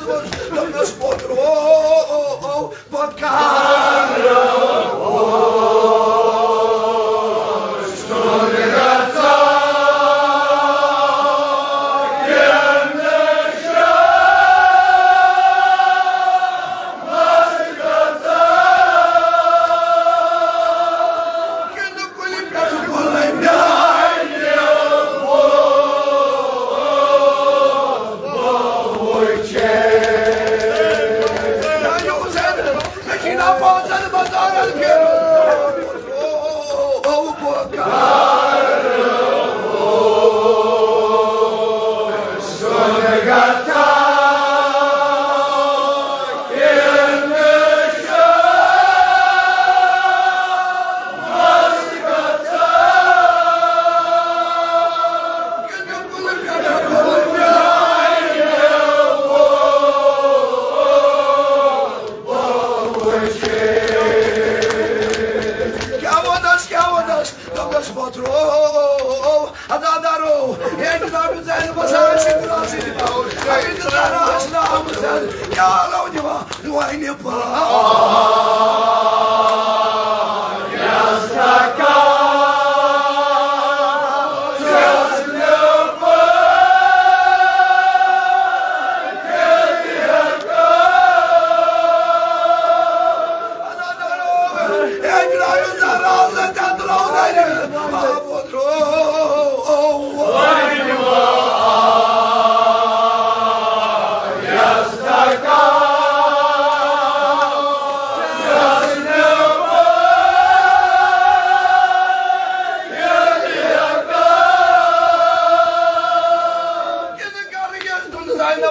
دوٚپنَس، پوٚتُر، او، او، او، بہٕ کَرٕ۔ کیٛاہ وَنَس، کیٛاہ وَنَس؟ دوٚپنَس، پوٚتُر، او، او، او، او، عزادارو، ہے جناب زینبَس آسہِ گِلاسٕچ باو، اَمہِ دِدار آسہِ نہٕ آمٕژ، کیٛاہ لو دِوان؟ وۄنۍ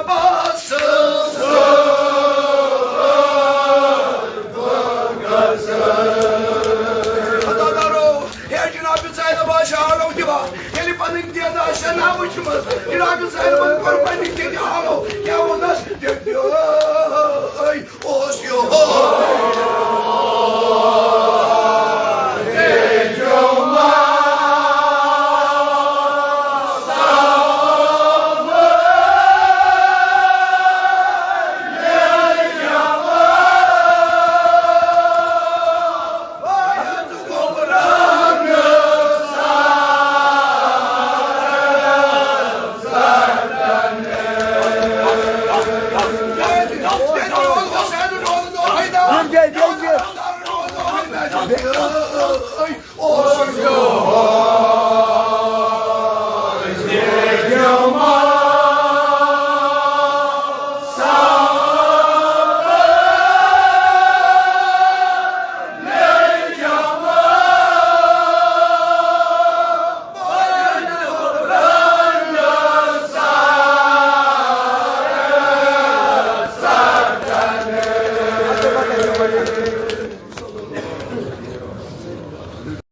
پاس ہے جناب زینب آسہِ آلو دِوان، ییٚلہِ پنٕنۍ دید آسہِ ہا نا وٕچھمٕژ، جناب زینبن کوٚر پننہِ